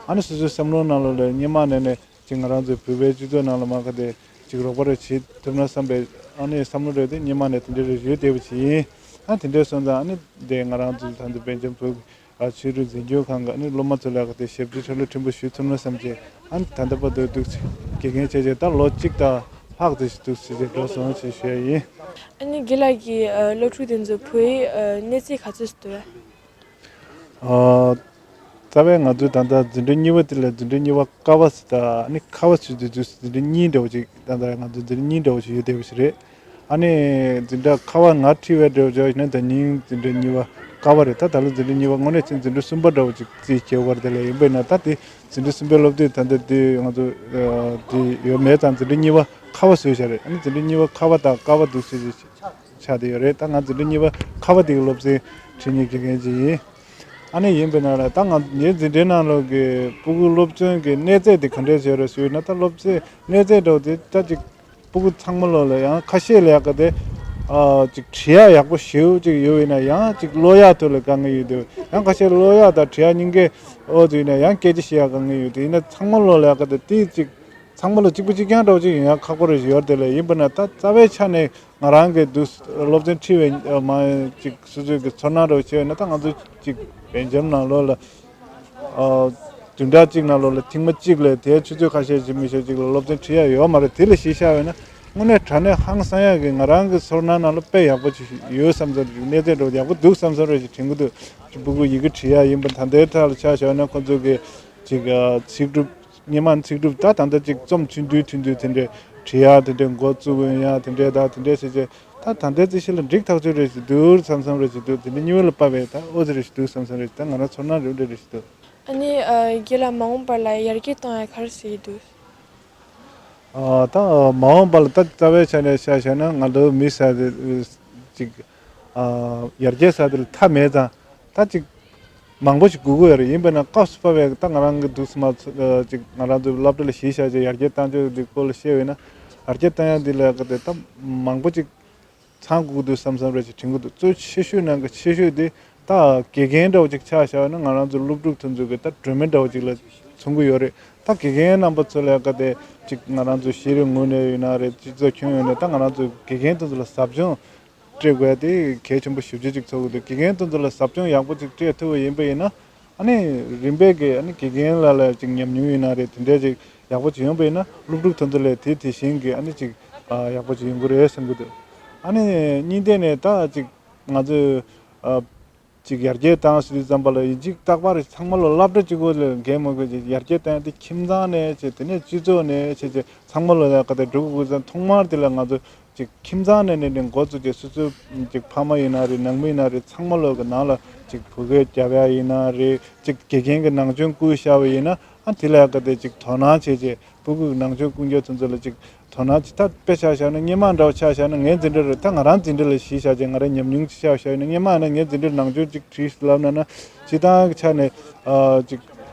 ཨ་ནི་སོ་སོའི་བསམ་བློ་ནང་ལོ་ལ་སྔོན་མ་ནས་ནས་ཅིག་ང་རང་ཚོའི་བོད་པའི་སྤྱི་ཚོགས་ནང་ལ་མ་ག་དེ་ཅིག་རོགས་པ་རེ་བྱེད་ཐུབ་ན་བསམ་པའི་ཨ་ནི་བསམ་བློ་རེ་དེ་སྔོན་མ་ནས་དེ་འདྲ་རེ་ཡོད་བསྡད་པ་ཅིག་ཡིན། ཨ་དེ་འདྲ་སོང་ཙང་ཨ་ནི་དེ་ང་རང་ཚོའི་ད་ལྟ་སྦེལ་ཇམ་བོད་ཀྱི་ཨ་ཆོས་རིག་འཛིན་སྐྱོང་ཁང་གི་ཨ་ནི་སློབ་མ་ཚོ་ལ་ག་དེ་ཞབས་ཕྱི་ཁྲ་ལོ་ཆེན་པོ་ཞུ་ཐུབ་ན་བསམ་གྱི། ཨ་ནི་ད་ལྟ་བར་དུ་འདུག་སེ་དགེ་རྒན་བྱས་རྗེས་ད་ལོ་གཅིག་དང་ལྷག་ཙམ་ཞིག་འདུག་སེ་འགྲོ་སོང་ཞེས་ཞུ་ཡ་ཡིན། ཨ་ནི་རྒན་ལགས་ཀྱིས་ཨ་སློབ་ཕྲུག་དེ་ཚོ་བོད་ཡིག་ཨ་གནས་ཚད་ག་ཚོད་ཞིག་འདུག་ཨ། ཨ་རྩ་བའི་ང་ཚོའི་ད་ལྟ་འཛིན་གྲྭ་གཉིས་པ་དེ་ལ་འཛིན་གྲྭ་གཉིས་པ་ཀ་བ་ཟེར། ད་ཨ་ནི་ཁ་བ་ཟེར་དུས་དུས་འཛིན་གྲྭ་གཉིས་འདྲ་བོ་ཅིག་ད་ལྟ་ང་ཚོ་འཛིན་གྲྭ་གཉིས་འདྲ་བོ་ཅིག་ཡོད་བསྡད་པ་ཞིག་རེད། ཨ་ནི་འཛིན་གྲྭ་ཁ་བ་ང་ཁྲིད་པའི་འདྲ་བོ་ཅིག་ཡིན་ན་ད་ནིང་འཛིན་གྲྭ་གཉིས་པ་ཀ་བ་རེད། ད་ད་ལོ་འཛིན་གྲྭ་གཉིས་པ་དངོས་གནས་ཅིག་འཛིན་གྲྭ་གསུམ་པ་འདྲ་བོ་ཅིག་རྩིས་བྱས་པ་རེད། དེ་ལ་ཡིན་པས་ན་ད་དེ་འཛིན་གྲྭ་གསུམ་པའི་སློབ་དེབ་ད་ལྟ་དེ་ང་ཚོ་ཨ་དེ་ཡོད་མེད་ཙང་འཛིན་གྲྭ་གཉིས་པ་ཁ་བ་བཟོས་བཞག་རེད། ཨ་ནི་འཛིན་གྲྭ་གཉིས་པ་ཁ་བ་དང་ཀ་བ་འདུག་སེ་ཆགས་བསྡད་ཡོད་རེད། ད་ང་འཛིན་གྲྭ་གཉིས་པ་ཁ་བ་དེ་གི་སློབ་ཚན་ཁྲིད་མཁན་དགེ་རྒན་ཅིག་ཡིན། ཨ་ནི་ཡིན་པས་ན་ལ་ད་ང་ངའི་འཛིན་གྲྭའི་ནང་ལོགས་ཀྱི་སྤུ་གུ་སློབ་ཚན་གྱི་གནས་ཚད་དེ་ག་འདྲས་བྱས་རེད་ཞུས་ན། ད་སློབ་ཚན་གནས་ཚད་འདྲ་བོ་དེ་ད་ཅིག་སྤུ་གུ་ཚང་མ་ལོ་ལ་ཡང་ཁ་ཤས་ལ་ཡག་ག་དེ་ཨ་ཅིག་བྲིས་ཡག་ཡག་པོ་ཞེ་པོ་ཅིག་ཡོད་པ་ཡིན་ན་ཡང་ཅིག་ཀློག་ཡག་ཐོག་ལ་དཀའ་ངལ་ཡོད་དེ། ཡང་ཁ་ཤས་ཀློག་ཡག་དང་བྲིས་ཡག་གཉིས་ཀའི་འོག་ཏུ་ཡིན་ན་ཡང་སྐད་ཆ་བཤད་ཡག་དཀའ་ངལ་ཡོད་དེ། ཡིན་ན་ཚང་མ་ལོ་ལ་ཡག་ག་དེ་དེ་ཅིག་ཚང་མ་ལ་གཅིག་པ་གཅིག་རྐྱང་འདྲ་བོ་ཅིག་ཡོང་ཡག་ཁག་པོ་རེ་ཞིག་ཡོད་རེད་དེ་ལས། ཡིན་པ་ན་ད་རྩ་བའི་ཆ་ནས་ང་རང་གི་འདུག་སློབ་ཚན་ཁྲིད་པའི་མ་ཅིག་སོ་སོའི་གི་ཚོར་སྣང་འདྲ་བོ་བྱས་ཡོད་ན། ད་ང་ཚོ་ཅིག་སྦེལ་ཇམ་ནང་ལོགས་ལ་ཨ་བདུན་ཕྲག་གཅིག་ནང་ལོགས་ལ་ཐེངས་མ་གཅིག་ལས་དེའི་ཆུ་ཚོད་ཁ་ཤས་ཅིག་མི་ཤོད་ཅིག་ལ་སློབ་ཚན་ཁྲིད་ཡག་ཡོད་མ་རེད། དེ་ལ་གཞི་བཞག་ཡོད་ན་དངོས་གནས་དྲང་གནས་ཧང་སང་ཡག་གི་ང་རང་གི་ཚོར་སྣང་ནང་ལ་དཔེ་ཡག་པོ་ཅིག་ཡོད་བསམ་ཚོར་ཅིག་གནས་ཚད་འདྲ་བོ་ཡག་པོ་འདུག་བསམ་ཚོར་རེ་ཞིག་དྲན་གི་འདུག་ཅིག་སྤུ་གུ་ཡི་གེ་བྲིས་ཡག་ཡིན་པ་ད་ལྟའི་ཆར་ལ་ཆ་བཞག་ན་ཁོ་ཚོ་གི་ཅིག་ཨ་ཚིག་གྲུབ་སྔོན་མ་ཚིག་གྲུབ་ད་ད་ལྟ་ཅིག་རྩོམ་ཆུང་དུས་ཐུང་དུས་དེ་འདྲའི་བྲིས་ཡག་དེ་འདྲའི་འགོ་བཙུགས་ཡོང་ཡག་དེ་འདྲའི་ད་དེ་འདྲའི་བྱས་བྱས་ད་ད་ལྟའི་རྩིས་གཞི་ལ་འགྲིག་ཐག་ཆོད་རེ་ཞིག་འདུག་བསམ་བསམ་རེ་ཞིག་འདུག་དེ་འདྲའི་གཉིས་པ་ལ་དཔག་པའི་ད་ཨོ་ཙི་རེ་ཞིག་འདུག་བསམ་བསམ་རེ་ཞིག་ད་ང་རང་ཚོར་སྣང་རེ་འདྲ་རེ་ཞིག་འདུག་ཨ་ནི་ཨ་རྒན་ལགས་མ་འོངས་པ་ལ་ཡར་རྒྱས་གཏོང་ཡག་ག་རེ་བྱེད་ཀྱི་འདུག་ཨ་ད་མ་འོངས་པ་ལ་ད་རྩ་བའི་ཆ་ནས་བཤད་བཤད་ན་ང་ཚོ་མི་ས་དེ་ཅིག་ཨ་ཡར་རྒྱས་ས་དེ་ལ་མཐའ་མེད་ཙང་ད་ཅིག་མང་པོ་ཞིག་དགོས་ཀྱི་ཡོད་རེད། ཡིན་པས་ན་སྐབས་སུ་བབས་པའི་ད་ང་རང་གི་འདུག་སེ་མ་ཚོ་ཅིག་ང་རང་ཚོའི་སློབ་གྲྭ་ལ་གཞི་བཞག་བྱས་ཡར་རྒྱས་གཏང་ཕྱོགས་འདི་སྐོར་ལ་བཤད་པས་ན་ཡར་རྒྱས་གཏང་ཡག་འདི་ལ་ག་དེ་ད་མང་པོ་ཅིག་ཚང་དགོས་ཀྱི་འདུག་བསམ་བསམ་རེ་ཞིག་དྲན་གྱི་འདུག་གཙོ་ཆེ་ཤོས་ནང་གི་ཆེ་ཤོས་དེ་ད་དགེ་རྒན་འདྲ་བོ་ཅིག་ཆ་བཞག་ན་ང་རང་ཚོ་སློབ་ཕྲུག་དེ་ཚོ་གི་ད་སྒྲོན་མེ་འདྲ་བོ་ཅིག་ལ་མཚོན་གྱི་ཡོད་རེད། ད་དགེ་རྒན་རྣམ་པ་ཚོ་ལ་ག་དེ་ཅིག་ང་རང་ཚོ་ཤེས་རིག་ངོས་ནས་ཡིན་ན་རེད། སྤྱི་ཚོགས་ཁྱོན་ཡོངས་ནས་ད་ང་རང་ཚོ་དགེ་རྒན་དེ་ཚོ་ལ་ཟབ་སྦྱོང་སྤྲད་དགོས་ཡ་དེ་གལ་ཆེན་པོ་ཞེ་པོ་ཅིག་ཚོར་གྱི་འདུག་དགེ་རྒན་དེ་ཚོ་ལ་ཟབ་སྦྱོང་ཡག་པོ་ཅིག་སྤྲད་ཐུབ་པ་ཡིན་པ་ཡིན་ན། ཨ་ནི་རིམ་པས་ཀྱི་ཨ་ནི་དགེ་རྒན་ལ་ལ་ཅིག་ཉམས་མྱོང་ཡིན་ན་རེད། དེ་འདྲས་ཅིག་ཡག་པོ་ཅིག་ཡོང་པ་ཡིན་ན་སློབ་ཕྲུག་དེ་ཚོ་ལ་དེ་དེ་བཞིན་གྱི་ཨ་ནི་ཅིག་ཨ་ཡག་པོ་ཅིག་ཡོང་གི་རེད་བསམ་གྱི་འདུག་ཨ་ནི་གཉིས་ལྡན་ནས་ད་ཅིག་ ང་ཚོས་ཨ་ཅིག་ཡར་རྒྱས་བཏང་ཟེར་དུས་ཙམ་པ་ལ་ཡིན་གཅིག་རྟག་པར་ཚང་མ་ལ་སློབ་གྲྭ་གཅིག་པོ་ལ་འགན་མ་དགོས། ཅིག་ཡར་རྒྱས་བཏང་དེ་ཁྱིམ་ཚང་ནས་བྱས། དེ་ནས་སྤྱི་ཚོགས་ནས་བྱས། ཅིག་ཚང་མ་ལ་ལས་ཀ་དེ་འགྲོ་དགོས་ཙང་ཐོག་མར་དེ་ལ་ང་ཚོ་ཅིག་ཁྱིམ་ཚང་ནས་ནས་ནས་འགོ་བཙུགས་ཏེ་སོ་སོའི་ཅིག་ཕ་མ་ཡིན་ན་རེད། ནང་མི་ཡིན་ན་རེད། ཚང་མ་ལོག་གི་ནང་ལ་ཅིག་བུ་གའི་རྒྱབ་ཡ་ཡིན་ན་རེད། ཅིག་དགེ་རྒན་གྱི་ནང་སྦྱོང་བསྐུལ་བཞག་པ་ཡིན་ན་ཨ་དེ་ལ་ཡ་ག་དེ་ཅིག་དོ་སྣང་བྱས་རྗེས་སྤུ་གུ་གི་ནང་སྦྱོང་བསྐུལ་མཁན་དེ་ཚོ་ལ་ཅིག་དོ་སྣང་ཅིག་ད་དཔེ་ཆ་བཞག་ན་སྔོན་མ་འདྲ་བོ་ཆ་བཞག་ན་ངའི་འཛིན་གྲྭ་རེད། ད་ང་རང་འཛིན་གྲྭ་ལ་གཞི་བཞག་བྱས་ང་རང་ཉམས་མྱོང་ཅིག་ཆ་བཞག་ཡིན་ན་སྔོན་མ་ཡིན་ན་ངའི་འཛིན་གྲྭ་ནང་སྦྱོང་ཅིག་བྲིས་ལབ་ན་ན་སྤྱིར་བཏང་གི་ཆ་ནས་ཨ་ཅིག་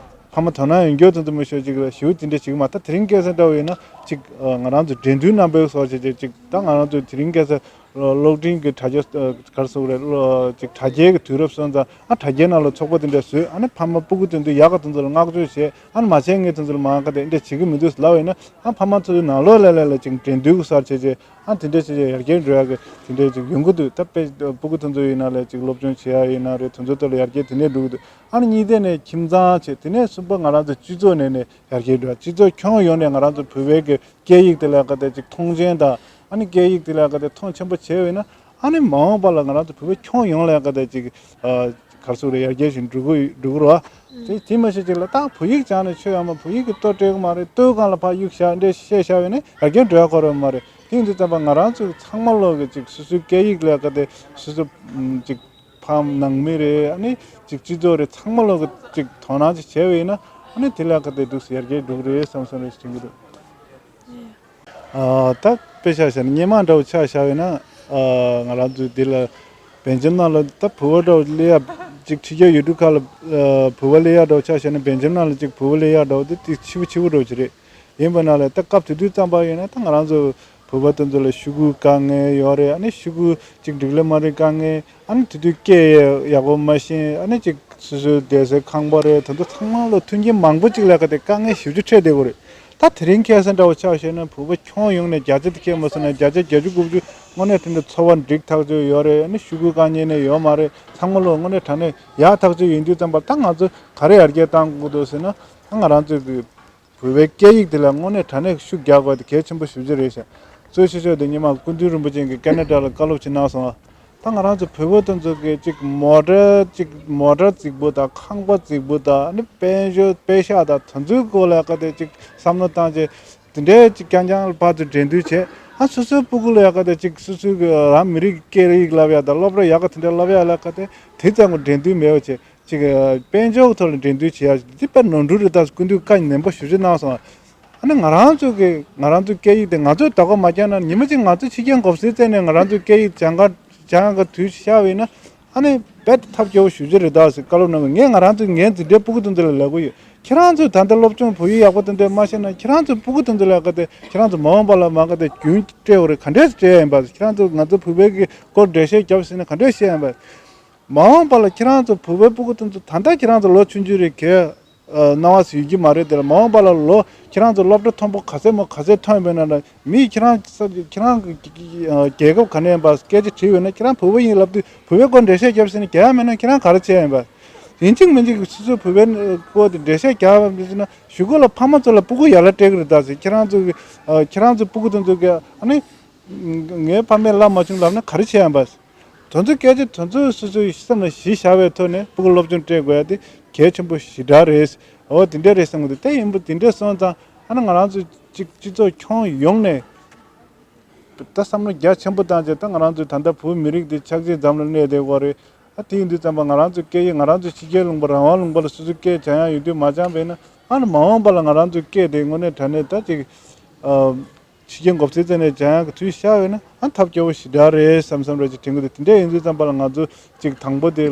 ཕ་མ་དོ་སྣང་ཡོད་མཁན་དེ་ཚོ་མི་ཤོད་ཅིག་ལ་ཞེ་པོ་དེ་འདྲ་བྱེད་ཀྱི་མ། ད་དེ་རིང་ཁ་སང་འདྲ་བོ་ཡིན་ན་ཅིག་ང་རང་ཚོ་འགྲན་བསྡུར་རྣམ་པའི་བཟོ་བྱས་ཅིག་ཅིག་ད་ང་རང་ཚོ་དེ་རིང་ཁ་སང་གློག་འཕྲིན་གྱི་དྲ་རྒྱ་ག་རེ་ཟེར་དགོས་རེད། ཅིག་དྲ་རྒྱའི་གི་དུས་རབས་སོང་ཙང་ཨ་དྲ་རྒྱའི་ནང་ལ་ཚོགས་པ་དེ་འདྲ་བཟོས། ཨ་ནི་ཕ་མ་སྤུ་གུ་དེ་ཚོ་ཡག་ག་དེ་ཚོ་ལ་བསྔགས་བརྗོད་བྱས། ཨ་ནི་མ་བྱས་མཁན་དེ་ཚོ་ལ་མ་ག་དེ་འདྲ་བྱེད་ཀྱི་མི་འདུག་ལབ་ཡིན་ན་ཨ་ཕ་མ་ཚོ་ནང་ལོགས་ལ་ལ་ལ་ཅིག་འགྲན་བསྡུར་གྱི་སར་བྱས་བྱས་ཨ་དེ་འདྲ་བྱས་བྱས་ཡར་རྒྱས་འགྲོ་ཡག་གི་དེ་འདྲ་ཅིག་ཡོང་གི་འདུག་ད་དཔེ་སྤུ་གུ་དེ་ཚོ་ཡིན་ན་ལ་ཅིག་སློབ་སྦྱོང་བྱེད་ཡག་ཡིན་ན་རེད། དེ་ཚོ་ཐོག་ལ་ཡར་རྒྱས་དེ་འདྲ་འགྲོ་གི་འདུག་ཨ་ནི་གཉིས་ལྡན་ནས་ཁྱིམ་ཚང་བྱས། དེ་ནས་གསུམ་པ་ང་རང་ཚོ་སྤྱི་ཚོགས་ནས་ནས་ཡར་རྒྱས་འགྲོ། སྤྱི་ཚོགས་ཁྱོན་ཡོངས་ནས་ང་རང་ཚོ་བོད་པའི་གི་སྐད་ཡིག་དེ་ལ་ག་དེ་ཅིག་མཐོང་ཆེན་དང་ཨ་ནི་སྐད་ཡིག་དེ་ལ་ག་དེ་མཐོང་ཆེན་པོ་བྱས་པ་ཡིན་ན་ཨ་ནི་མ་འོངས་པ་ལ་ང་རང་ཚོ་བོད་པའི་ཁྱོན་ཡོངས་ལ་ག་དེ་ཅིག་ཨ་ག་རེ་ཟེར་དགོས་རེད། ཡར་རྒྱས་ཤིག་འགྲོ་གི་འགྲོ་གི་རེད་བ། དེ་དེ་མ་ཤེས་ཅིག་ལ་ད་བོད་ཡིག་སྦྱངས་ནས་ཆོས་ཡག་མ། བོད་ཡིག་གི་ལྟོ་སྤྲད་གི་མ་རེད། ལྟོའི་སྒང་ལ་ཕར་གཡུག་བཞག་འདྲ་བཤད་བཞག་པ་ཡིན་ན་ཡར་རྒྱས་འགྲོ་ཡག་ག་རེ་མ་རེད། དེ་ཡིན་དུས་ཙམ་པ་ང་རང་ཚོ་ཚང་མ་ལོག་གི་ཅིག་སོ་སོའི་སྐད་ཡིག་ལ་ག་དེ་སོ་སོ་ཅིག་ཕ་ནང་མི་རེད། ཨ་ནི་ཅིག་སྤྱི་ཚོགས་རེད། ཚང་མ་ལོག་གི་ཅིག་དོ་སྣང་ཅིག་བྱས་པ་ཡིན་ན་ཨ་ནི་དེ་ལ་ག་དེ་འདུག་སེ་ཡར་རྒྱས་འགྲོ་གི་རེད་བསམ་བསམ་རེ་ཞིག་དྲན་གྱི་འདུག་ཨ་ད་དཔེ་ཆ་བཞག་ན་སྔོན་མ་འདྲ་བོ་ཆ་བཞག་ཡིན་ན་ཨ་ང་རང་ཚོའི་འདི་ལ་བན་ཇམ་ནང་ལ་ད་བུ་བ་འདྲ་བོ་སླེབས་ཡག་ཅིག་ཕྱི་རྒྱལ་ཡུལ་གྲུ་ཁག་ལ་ཨ་བུ་བ་སླེབས་ཡག་འདྲ་བོ་ཆ་བཞག་ན་བན་ཇམ་ནང་ལ་ཅིག་བུ་བ་སླེབས་ཡག་འདྲ་བོ་དེ་དེ་ཕྱི་པོ་ཕྱི་པོ་འདྲ་བོ་ཅིག་རེད། ཡིན་པ་ན་ལས་ད་སྐབས་དེ་དུས་ཙམ་པ་ཡིན་ན་ད་ང་རང་ཚོ་བོད་པ་དེ་ཚོ་ལ་ཤོག་གུ་དཀའ་ངལ་ཡོད་རེད། ཨ་ནི་ཤོག་གུ་གཅིག་སྒྲིག་ལེ་མ་རེད་དཀའ་ངལ། ཨ་ནི་དེ་དུས་སྐད་ཡག་པོ་མ་ཤེས། ཨ་ནི་གཅིག་སོ་སོའི་བསྡད་སའི་ཁང་པ་རེད། དེ་ཚོ་ཚང་མ་ལ་མཐུན་རྐྱེན་མང་པོ་གཅིག་ལ་ག་དེ་དཀའ་ངལ་ཞེ་པོ་ཅིག་འཕྲད་བསྡད་ཡོད་རེད། ད་དེ་རིང་ཁ་སང་འདྲ་བོ་ཆ་བཞག་ན་བོད་པ་ཁྱོན་ཡོངས་ནས་བརྒྱ་ཆ་དེ་ཁྱད་མ་སོང་ན་བརྒྱ་ཆ་བརྒྱད་ཅུ་དགུ་བཅུ་དངོས་གནས་དེ་འདྲ་འཚོ་བ་འགྲིག་ཐག་ཆོད་ཡོད་རེད། ཨ་ནི་ཤོག་གུ་དཀའ་ངལ་ནས་ཡོད་མ་རེད། ཚང་མ་ལ་དངོས་གནས་དྲང་གནས་ཡག་ཐག་ཆོད་ཡིན་དུས་ཙམ་པ་ད་ང་ཚོ་ག་རེ་ཡར་རྒྱས་བཏང་དགོས་འདུག་ཟེར་ན་ད་ང་རང་ཚོའི་གི་བོད་པའི་སྐད་ཡིག་དེ་ལ་དངོས་གནས་དྲང་གནས་ཤུགས་རྒྱག་དགོས་དེ་གལ་ཆེན་པོ་ཞེ་པོ་ཅིག་རེད་ཤག་གཙོ་ཆེ་ཤོས་དེ་སྔོན་མ་སྐུ་མདུན་རིན་པོ་ཆེ་གིས་ཀེ་ན་ཌ་ལ་བཀའ་སློབ་ཅིག་གནང་སོང་ང་། ད་ང་རང་ཚོ་བོད་པ་དེ་ཚོ་གིས་ཅིག་མོ་ཊ་ཅིག་མོ་ཊ་རྫིག་པོ་དང་ཁང་པ་རྫིག་པོ་དང་ཨ་ནི་དཔལ་འབྱོར་པེ་ཤག་དང་དེ་ཚོའི་སྐོར་ལ་ག་དེ་ཅིག་བསམ་བློ་བཏང་བྱས་དེ་འདྲའི་ཅིག་རྐྱང་རྐྱང་ལ་ཕར་ཚུར་འགྲན་བསྡུར་བྱས། ཨ་སོ་སོའི་སྤུ་གུ་ལ་ཡ་ག་དེ་ཅིག་སོ་སོའི་གི་རང་མི་རིགས་སྐད་ཡིག་བསླབ་ཡ་དང་སློབ་གྲྭ་ཡག་ག་དེ་འདྲ་བསླབ་ཡ་ལ་ག་དེ་དེ་ཙམ་གྱི་འགྲན་བསྡུར་མེད་པ་བྱས། ཅིག་དཔལ་འབྱོར་ཐོག་ལ་འགྲན་བསྡུར་བྱེད་ཡ་འདི་དཔེ་ནོར་འཁྲུལ་རེད། ད་སྐུ་མདུན་བཀའ་ནན་པོ་ཞེ་པོ་ཅིག་གནང་སོང་། ཨ་ནི་ང་རང་ཚོ་གི་ང་རང་ཚོའི་སྐད་ཡིག་དེ་ང་ཚོས་དོ་ཁུར་མ་བརྒྱབ་ན་ཉི་མ་གཅིག་ང་ཚོ་ཕྱི་རྒྱལ་འགོ་སེར་བཙལ་ནས་ང་རང་ཚོའི་སྐད་ཡིག་སྦྱང་ག་སྦྱང་ག་དུས་ཤར་བ་ཡིན་ན་ཨ་ནི་རྦད་དེ་ཐབས་སྐྱོ་བོ་ཞེ་པོ་ཅིག་རེད་ད་ཟེར་བཀའ་སློབ་གནང་གི། ངས་ང་རང་ཚོའི་ངའི་འཛིན་གྲྭའི་སྤུ་གུ་དེ་ཚོ་ལ་ལབ་གི་ཡོད། ཁྱེད་རང་ཚོས་ད་ལྟ་སློབ་སྦྱོང་བོད་ཡིག་ཡག་པོ་དེ་འདྲ་མ་ཤེས་ན་ཁྱེད་རང་ཚོའི་སྤུ་གུ་དེ་ཚོ་ལ་ག་དེ་ཁྱེད་རང་ཚོ་མ་འོངས་པ་ལ་མ་ག་དེ་རྒྱུན་སྤྲད་དགོས་རེད། ག་འདྲས་སྤྲད་ཡ་ཡིན་པ། ཁྱེད་རང་ཚོ་ང་ཚོ་བོད་པའི་གི་སྐོར་འགྲེལ་བཤད་རྒྱབ་ཟེར་ན་ག་འདྲས་བཤད་ཡ་ཡིན་པ། མ་འོངས་པ་ལ་ཁྱེད་རང་ཚོ་བོད་པའི་སྤུ་གུ་དེ་ཚོ་ད་ལྟ་ཁྱེད་རང་ཚོ་ལོ་ཆུང་ཆུང་རེད། གས་སྣང་བ་ཟིན་གྱི་མ་རེད། དེ་ལ་མ་འོངས་པ་ལ་ལོ་ཁྱེད་རང་ཚོ་སློབ་གྲྭ་མཐོན་པོ་ག་ཚད་མོ་ག་ཚད་ཐོན་པ་ཡིན་ན་ལ་མིས་ཁྱེད་རང་ཁྱེད་རང་གི་རྒྱལ་ཁབ་ག་ནས་ཡིན་པ་སྐད་ཆ་དྲིས་པ་ཡིན་ན་ཁྱེད་རང་བོད་པ་ཡིན་ལབ་དུས་བོད་པའི་སྐོར་འགྲེལ་བཤད་རྒྱབ་ཟེར་ན་རྒྱག་ཡ་མེད་ན་ཁྱེད་རང་ག་རེ་བྱེད་ཡ་ཡིན་པ། ཡིན་གཅིག་མིན་གཅིག་སོ་སོའི་བོད་པའི་སྐོར་དེ་འགྲེལ་བཤད་རྒྱག་པ་ཡིན་ན་གཞུག་གུ་ལ་ཕ་མ་ཚོ་ལ་སྤུ་གུ་ཡར་ལ་སྤྲད་ཀྱི་རེད་ད་ཟེར། ཁྱེད་རང་ཚོ་གི་ཁྱེད་རང་ཚོའི་སྤུ་གུ་དེ་ཚོ་གི་ཨ་ནི། ངའི་ཕ་མས་བསླབ་མ་བྱུང་ལབ་ན་ག་རེ་བྱེད་ཡ་ཡིན་པ། དེ་ཚོའི་སྐད་ཆ་དེ་ཚོ་སོ་སོའི་སེམས་ལ་གཞི་བཞག་པའི་ཐོག་ནས་སྤུ་གུ་སློབ་སྦྱོང་སྤྲད་དགོས་ཡ་དེ་གལ་ཆེན་པོ་ཞེ་དྲག་རེད། འོ་དེ་འདྲ་རེད་བསམ་གི་འདུག་དེ་ཡིན་པ་དེ་འདྲ་སོང་ཙང་ཨ་ནི་ང་རང་ཚོ་གཅིག་སྤྱི་ཚོགས་ཁྱོན་ཡོངས་ནས་ད་བསམ་བློ་རྒྱ་ཆེན་པོ་བཏང་བྱས་ད་ང་རང་ཚོ་ད་ལྟ་བོད་མི་རིགས་འདི་ཆགས་ཅིག་འཛམ་ལ་གནས་བསྡད་ཡོད་རེད། ཨ་དེ་ཡིན་དུས་ཙམ་པ་ང་རང་ཚོའི་སྐད་ཡིག་ང་རང་ཚོའི་ཕྱི་རྒྱལ་ལུང་པ་རང་དབང་ལུང་པ་ལ་སོ་སོའི་སྐད་སྦྱང་ཡ་ཡོད་དུས་མ་སྦྱངས་པ་ཡིན་ན་ཨ་ནི་མ་འོངས་པ་ལ་ང་རང་ཚོའི་སྐད་དེ་དངོས་གནས་དྲང་གནས་ད་ཅིག་ཨ། ཕྱི་རྒྱལ་འགོ་ཚུགས་ཙ་ནས་སྦྱང་ཡག་གི་དུས་ཤར་བས་ན་ཨ་ཐབས་སྐྱོ་བོ་ཞེ་དྲག་རེད་བསམ་བསམ་རེ་ཅིག་དྲན་གི་འདུག་དེ་འདྲ་ཡིན་དུས་ཙམ་པ་ལ་ང་ཚོ་ཅིག་དང་པོ་དེ་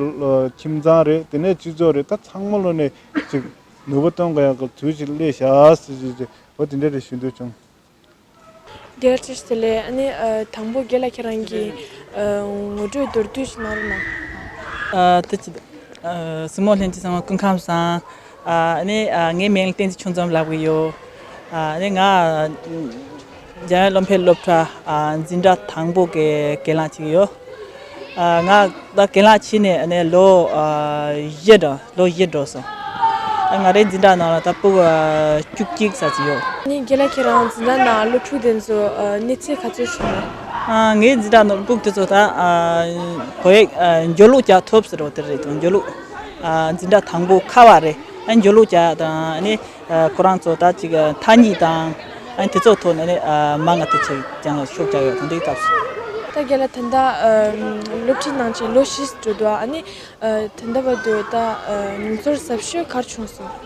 ཁྱིམ་ཚང་རེད། དེ་ནས་སྤྱི་ཚོགས་རེད། ད་ཚང་མ་ལོ་ནས་ཅིག་ནུས་པ་གཏོང་དགོས་ཡག་གི་དུས་ཅིག་སླེབས་ཤག་ཟེར་ཅིག་ཅིག་འོ་དེ་འདྲ་རེ་ཞུ་འདོད་བྱུང་། རྒན་ལགས་བཀྲ་ཤིས་བདེ་ལེགས། ཨ་ནི་ཨ་དང་པོ་རྒན་ལགས་ཁྱེད་རང་གི་ཨ་ངོ་སྤྲོད་མདོར་བསྡུས་ཤིག་གནང་རོགས་གནང་། ཨ་ད་ཅི་ཨ་སྲིང་མོ་ལྷན་རྒྱས་ཚང་མ་སྐུ་ཁམས་བཟང་། ཨ་ནི་ཨ་ངའི་མིང་ལ་བསྟན་འཛིན་ཆོས་འཛོམས་ལབ་གི་ཡོད། ཨ་ནི་ང་འཇམ་དབྱངས་བློ་འཕེལ་སློབ་གྲྭ་ཨ་འཛིན་གྲྭ་དང་པོ་གི་རྒན་ལགས་ཅིག་ཡོད། ཨ་ང་ད་རྒན་ལགས་ཕྱིན་ནས་ཨ་ནི་ལོ་ཨ་བཞི་འགྲོ་ལོ་བཞི་འགྲོ་སོང་། ཨ་ང་རའི་འཛིན་གྲྭ་ནང་ལ་ད་སྤུ་གུ་ཨ་བཅུ་གཅིག་ཙམ་ཅིག་ཡོད། ཨ་ནི་རྒན་ལགས་ཁྱེད་རང་འཛིན་གྲྭ་ནང་སློབ་ཕྲུག་དེ་ཚོ་ཨ་གནས་ཚུལ་ག་ཚོད་བྱུང་ན། ཨ། ངའི་འཛིན་གྲྭ་ནང་ཕྲུ་གུ་དེ་ཚོ་ད་ཨ་བོད་ཡིག་ཨ་འཇོལ་ལུགས་རྒྱག་ཐུབ་ཟེར་བ་དེ་རེད། འཇོལ་ལུགས་ཨ་འཛིན་གྲྭ་དང་པོ་ཁ་པ་རེད། ཨ་འཇོལ་ལུགས་རྒྱག་དང་ཨ་ནི་ཨ་ཁོ་རང་ཚོ་ད་ཅིག་ཨ་ཐ་སྙད་དང་ཨ་ནི་དེ་ཚོ་ཐོག་ནས་ནི་ཨ་མ་ང་དེ་ཚོ་ཀྱང་ལ་ཤུགས་རྒྱག་ཡོད་དང་། འདི་སྐབས་སུ། ད་རྒན་ལགས་ད་ལྟ་ཨ་སློབ་ཁྲིད་གནང་བྱས་ལོ་བཞི་འགྲོ་འདུག་ཨ་ནི་ཨ་ད་ལྟ་བར་དུ་ད་ཨ་མྱོང་ཚོར་ཟབ་ཤོས་ག་རེ་བྱུང་སོང་།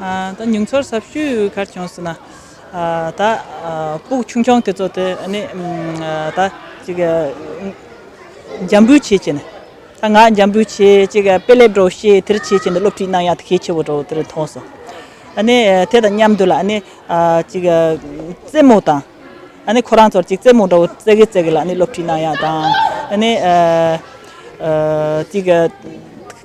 ཨ་ད་མྱོང་ཚོར་ཟབ་ཤོས་ག་རེ་བྱུང་སོང་ན། ཨ་ད་ཨ་ཕྲུ་གུ་ཆུང་ཆུང་དེ་ཚོ་དེ་ཨ་ནི་ཨ་ད་ཅིག་ཨ་འཇམ་པོའི་ཆེད་ཀྱི་ནི། ད་ང་འཇམ་པོའི་ཆེད་ཅིག་ཨ་དཔེ་ལེབ་འདྲ་བོ་ཤེས་དེར་ཆེད་ཀྱི་ནི་སློབ་ཁྲིད་གནང་ཡག་དེ་གལ་ཆེ་བོ་འདྲ་བོ་དེར་མཐོང་སོང་། ཨ་ནི་ཨ་དེ་དང་མཉམ་དུ་ལ་ཨ་ནི་ཨ་ཅིག་ཨ་རྩེད་མོ་དང་། ཨ་ནི་ཁོ་རང་ཚོར་ཅིག་རྩེད་མོ་འདྲ་བོ་རྩེ་གི་རྩེ་གི་ལ་ཨ་ནི་སློབ་ཁྲིད་གནང་ཡག་དང་། ཨ་ནི་ཨ་ཨ་ཅིག་ཨ་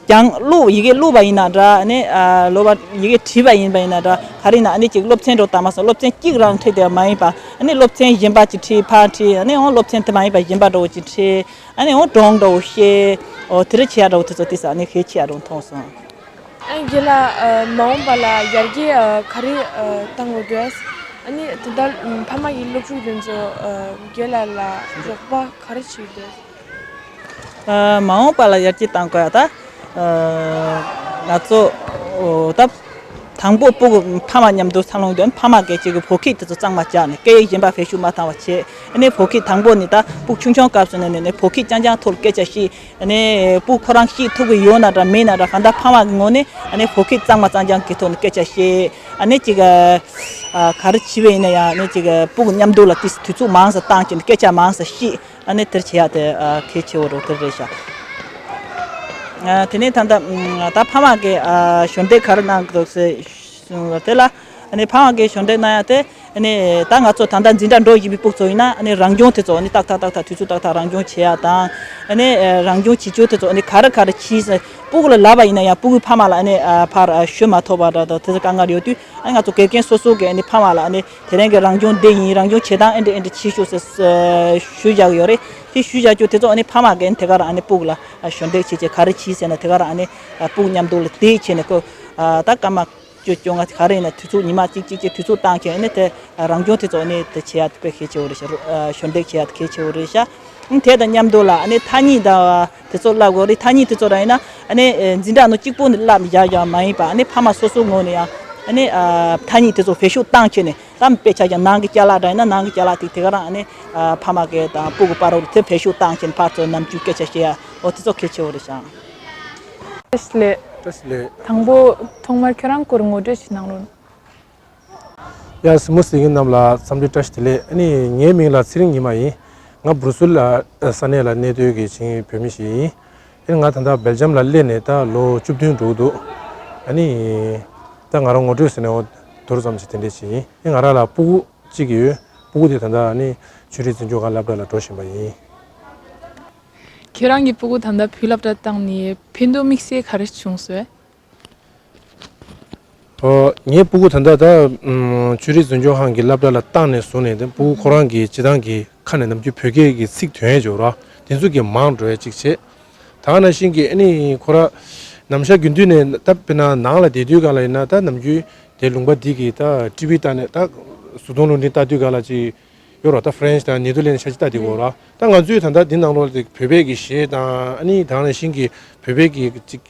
ཀྱང་ཀློག་ཡི་གེ་ཀློག་པ་ཡིན་ན་འདྲ། ཨ་ནི་ཨ་ཀློག་པ་ཡི་གེ་བྲིས་པ་ཡིན་པ་ཡིན་ན་འདྲ། ག་རེ་ཡིན་ན་ཨ་ནི་ཅིག་སློབ་ཚན་འདྲ་བོ་དང་མ་སོང་སློབ་ཚན་གཅིག་རང་ཁྲིད་དེ་མ་ཡིན་པ། ཨ་ནི་སློབ་ཚན་གཞན་པ་ཅིག་ཁྲིད་ཕར་ཁྲིད། ཨ་ནི་འོ་སློབ་ཚན་དེ་མ་ཡིན་པ་གཞན་པ་འདྲ་བོ་ཅིག་ཁྲིད། ཨ་ནི་འོ་སྒྲུང་འདྲ་བོ་བཤད། འོ་དེ་རེ་བྱེད་ཡག་འདྲ་བོ་དེ་ཚོ་དེ་ས་ཨ་ནི་ཤེས་བྱེད་ཡག་འདྲ་བོ་མཐོང་སོང་། ཨ་རྒན་ལགས་ཨ་མ་འོངས་པ་ལ་ཡར་རྒྱས་ཨ་ག་རེ་ཨ་བཏང་དགོས་འདུག་ཨ་ནི་ད་ལྟ་ཕ་མ་གི་སློབ་ཕྲུག་དེ་ཚོ་ཨ་རྒན་ལགས་ལ་རོགས་པ་ག་རེ་བྱེད་འདུག་ཨ་མ་འོངས་པ་ལ་ཡར་རྒྱས་གཏང་དགོས་ཡ་ད། ཨ་ང་ཚོ་ཨོ་ད་དང་པོ་ཕྲུ་གུ་ཕ་མ་མཉམ་དུ་འཚར་ལོངས་དོན་ཕ་མ་སྐད་ཅིག་གི་བོད་སྐད་དེ་ཚོ་གཙང་མ་བྱས་ནས་སྐད་ཡིག་གཞན་པ་བེད་སྤྱོད་མ་བཏང་བ་བྱས། ཨ་ནི་བོད་སྐད་དང་པོ་ནི་ད་ཕྲུ་གུ་ཆུང་ཆུང་སྐབས་སུ་ནས་ནས་ནས་བོད་སྐད་རྐྱང་རྐྱང་ཐོག་སྐད་ཆ་བཤད། ཨ་ནི་ཕྲུ་གུ་ཁོ་རང་ཤེས་ཐུབ་ཀྱི་ཡོད་ན་འདྲ་མེད་ན་འདྲ་གང་ལྟར་ཕ་མ་གི་ངོས་ནས་ཨ་ནི་བོད་སྐད་གཙང་མ་གཙང་རྐྱང་གི་ཐོག་ནས་སྐད་ཆ་བཤད། ཨ་ནི་ཅིག་ཨ་ག་རེ་བྱས་པ་ཡིན་ན་ཡང་ཨ་ནི་ཅིག་ཕྲུ་གུ་མཉམ་དུ་ལ་ཏིས་དུས་ཚོད་མང་ཙམ་བཏང་བྱས་ནས་སྐད་ཆ་མང་ཙམ་བཤད། ཨ་ནི་དེར་བྱེད་ཡག་དེ་ཨ་གལ་ཆེ་བོ་རུ་དེར་རེད་ཤག་ཨ་དེ་ནས་ད་ལྟ་ཨ་ད་ཕ་མ་གི་ཨ་ཞལ་འདེབས་ག་རེ་གནང་གི་འདུག་ཟེར་གསུངས་པ་དེ་ལ། ཨ་ནི་ཕ་མ་གི་ཞལ་འདེབས་གནང་ཡག་དེ་ཨ་ནི་ད་ང་ཚོ་ད་ལྟ་འཛིན་གྲྭ་འགྲོ་བཞིན་པའི་ཕྲུ་གུ་ཚོ་ཡིན་ན་ཨ་ནི་རང་སྦྱོང་དེ་ཚོ་ཨ་ནི་ཏག་ཏག་ཏག་ཏག་དུས་ཚོད་ཏག་ཏག་རང་སྦྱོང་བྱེད་ཡག་དང་། ཨ་ནི་ཨ་རང་སྦྱོང་བྱེད་ཕྱོགས་དེ་ཚོ་ཨ་ནི་ག་རེ་ག་རེ་བྱས་ཟེར་ཕྲུ་གུ་ལ་ལབ་པ་ཡིན་ན་ཡང་ཕྲུ་གུའི་ཕ་མ་ལ་ཨ་ནི་ཨ་ཕར་ཨ་ཞུ་མ་ཐུབ་པ་འདྲ་དང་དེ་ཚོ་དཀའ་ངལ་ཡོད་དུས། ཨ་ནི་ང་ཚོ་དགེ་རྒན་སོ་སོ་གིས་ཨ་ནི་ཕ་མ་ལ་ཨ་ནི་དེ་རིང་གི་རང་སྦྱོང་འདི་ཡིན། རང་སྦྱོང་བྱེད་སྟངས་ཨེ་འདྲ་ཨེ་འདྲ་བྱེད་ཤོག་ཟེར་ཞུ་བཞག་གི་ཡོད་རེད། དེ་ཞུ་བཞག་རྒྱུ་དེ་ཚོ་ཨ་ནི་ཕ་མ་གིས་ཨ་ནི་དེ་ག་རང་ཨ་ནི་ཕྲུ་གུ་ལ་ཞལ་འདེབས་བྱེད་ཆེད་ག་རེ་བྱས་ཟེར་ན་དེ་ག་རང་ཨ་ནི་ཕྲུ་གུ་མཉམ་དུ་ལ་བསྡད་བྱས་ནས་ཁོ་ད་སྐར་མ་བཅུ་བཅོ་ལྔ་ག་རེ་ཡིན་ན་དུས་ཚོད་ཉི་མ་གཅིག་གཅིག་གཅིག་དུས་ཚོད་བཏང་བྱས་ཨ་ནི་དེ་རང་སྦྱོང་དེ་ཚོ་ཨ་ནི་དེ་བྱེད་ཡག་དཔེ་གལ་ཆེ་བོ་རེད་ཤག་ཞལ་འདེབས་བྱེད་ཡག་དེ་གལ་ཆེ་བོ་རེད་ཤག་ཨ་ནི་དེ་དང་མཉམ་དུ་ལ་ཨ་ནི་ཐ་སྙད་དང་། དེ་ཚོ་བསླབ་དགོས་རེད། ཐ་སྙད་དེ་ཚོ་རང་ཡིན་ན་ཨ་ནི་ཨ་འཛིན་གྲྭ་ནང་གཅིག་པོ་ནས་བསླབ་བཞག་བཞག་མ་ཡིན་པ་ཨ་ནི་ཕ་མ་སོ་སོའི་ངོས་ནས་ཡང་ཨ་ནི་ཨ་ཐ་སྙད་དེ་ཚོ་བེད་སྤྱོད་བཏང་བྱས་ནས་ད་དཔེ་ཆ་ཀྱང་ནང་གི་ཅ་ལག་འདྲ་ཡིན་ན་ནང་གི་ཅ་ལག་དེ་དེ་ག་རང་ཨ་ནི་ཨ་ཕ་མ་གི་དང་སྤུ་གུ་བར་དུ་དེ་བེད་སྤྱོད་བཏང་བྱས་ནས་ཕར་ཚུར་ནམ་རྒྱུན་སྐད་ཆ་བཤད་ཡ་འོ་དེ་ཚོ་གལ་ཆེ་བོ་རེད་ཤག་བཀྲ་ཤིས་བདེ་ལེགས། བཀྲ་ཤིས་བདེ་ལེགས། དང་པོ་ཐོག་མར་ཁྱོད་རང་སྐོར་ངོ་སྤྲོད་ཅིག་གནང་རོགས། ཡ་གཟིགས་མོ་གཟིགས་མཁན་རྣམས་ལ་འཚམས་འདྲི་བཀྲ་ཤིས་བདེ་ལེགས། ཨ་ནི་ངའི་མིང་ལ་ཚེ་རིང་ཉི་མ་ཡིན། ང་སྦུ་སུལ་ལ་ས་གནས་ལ་གནས་སྡོད་ཀྱི་ཆིང་བོད་མི་ཞིག་ཡིན། ཨ་ནི་ང་ད་ལྟ་སྦེལ་ཇམ་ལ་སླེབས་ནས་ད་ལོ་བཅུ་བདུན་འགྲོ་གི་འདུག་ཨ་ནི་ད་ང་རང་ངོ་སྤྲོད་ཟེར་ནས་འོ་དོ་རུ་ཙམ་ཞིག་དེ་འདྲས་ཞིག་ཡིན། ཨ་ནི་ང་རང་ལ་སྤུ་གུ་གཅིག་ཡོད། སྤུ་གུ་དེ་ད་ལྟ་ཨ་ནི་ཆོས་རིག་འཛིན་སྐྱོང་ཁང་སློབ་གྲྭ་ལ་འགྲོ་བཞིན་པ་ཡིན། ཁྱེད་རང་གི་སྤུ་གུ་ད་ལྟ་བོད་སློབ་གྲྭ་བཏང་ནས་ཕན་ཐོགས་དམིགས་བསལ་ག་རེ་བྱུང་སོང་། ཨོ། ངའི་སྤུ་གུ་ད་ལྟ་ད་ཨམ་ཆོས་རིག་འཛིན་སྐྱོང་ཁང་གི་སློབ་གྲྭ་ལ་བཏང་ནས་བཟུང་ནས་ད་སྤུ་གུ་ཁོ་རང་གི་སྤྱི་བཏང་གི་ཁ་ནས་ནམ་རྒྱུན་བོད་སྐད་ཀྱི་ཚིག་ཐོན་ཡས་འཇོག་ར་དེ་ཚོ་གི་མང་འགྲོ་ཡས་གཅིག་བྱས། ད་ག་ནང་བཞིན་གྱི་ཨ་ནི་ཁོ་ར་ནམ་ཞག་རྒྱུན་དུ་ནས་ད་དཔེར་ན་ནང་ལ་བསྡད་དུས་གང་ལ་ཡིན་ན་ད་ནམ་རྒྱུན་དེ་ལུང་པ་འདི་གི་ད་ཊི་ཝི་ལྟ་ནས་ད་བཟོ་ལྟ་རླུང་འཕྲིན་ལྟ་དུས་གང་ལ་ཅིག་ཡོད་ར། ད་ཧྥ་རན་སི་དང་ནེ་ཐར་ལན་ཤ་ཅིག་ལྟ་དེ་གོ་ར། ད་ང་ཚོས་ད་ལྟ་འདི་ནང་ལོགས་ལ་བོད་པའི་གི་གཞས་དང་ཨ་ནི་ད་ག་ནང་བཞིན་གྱི་བོད་པའི་གི་ཅིག་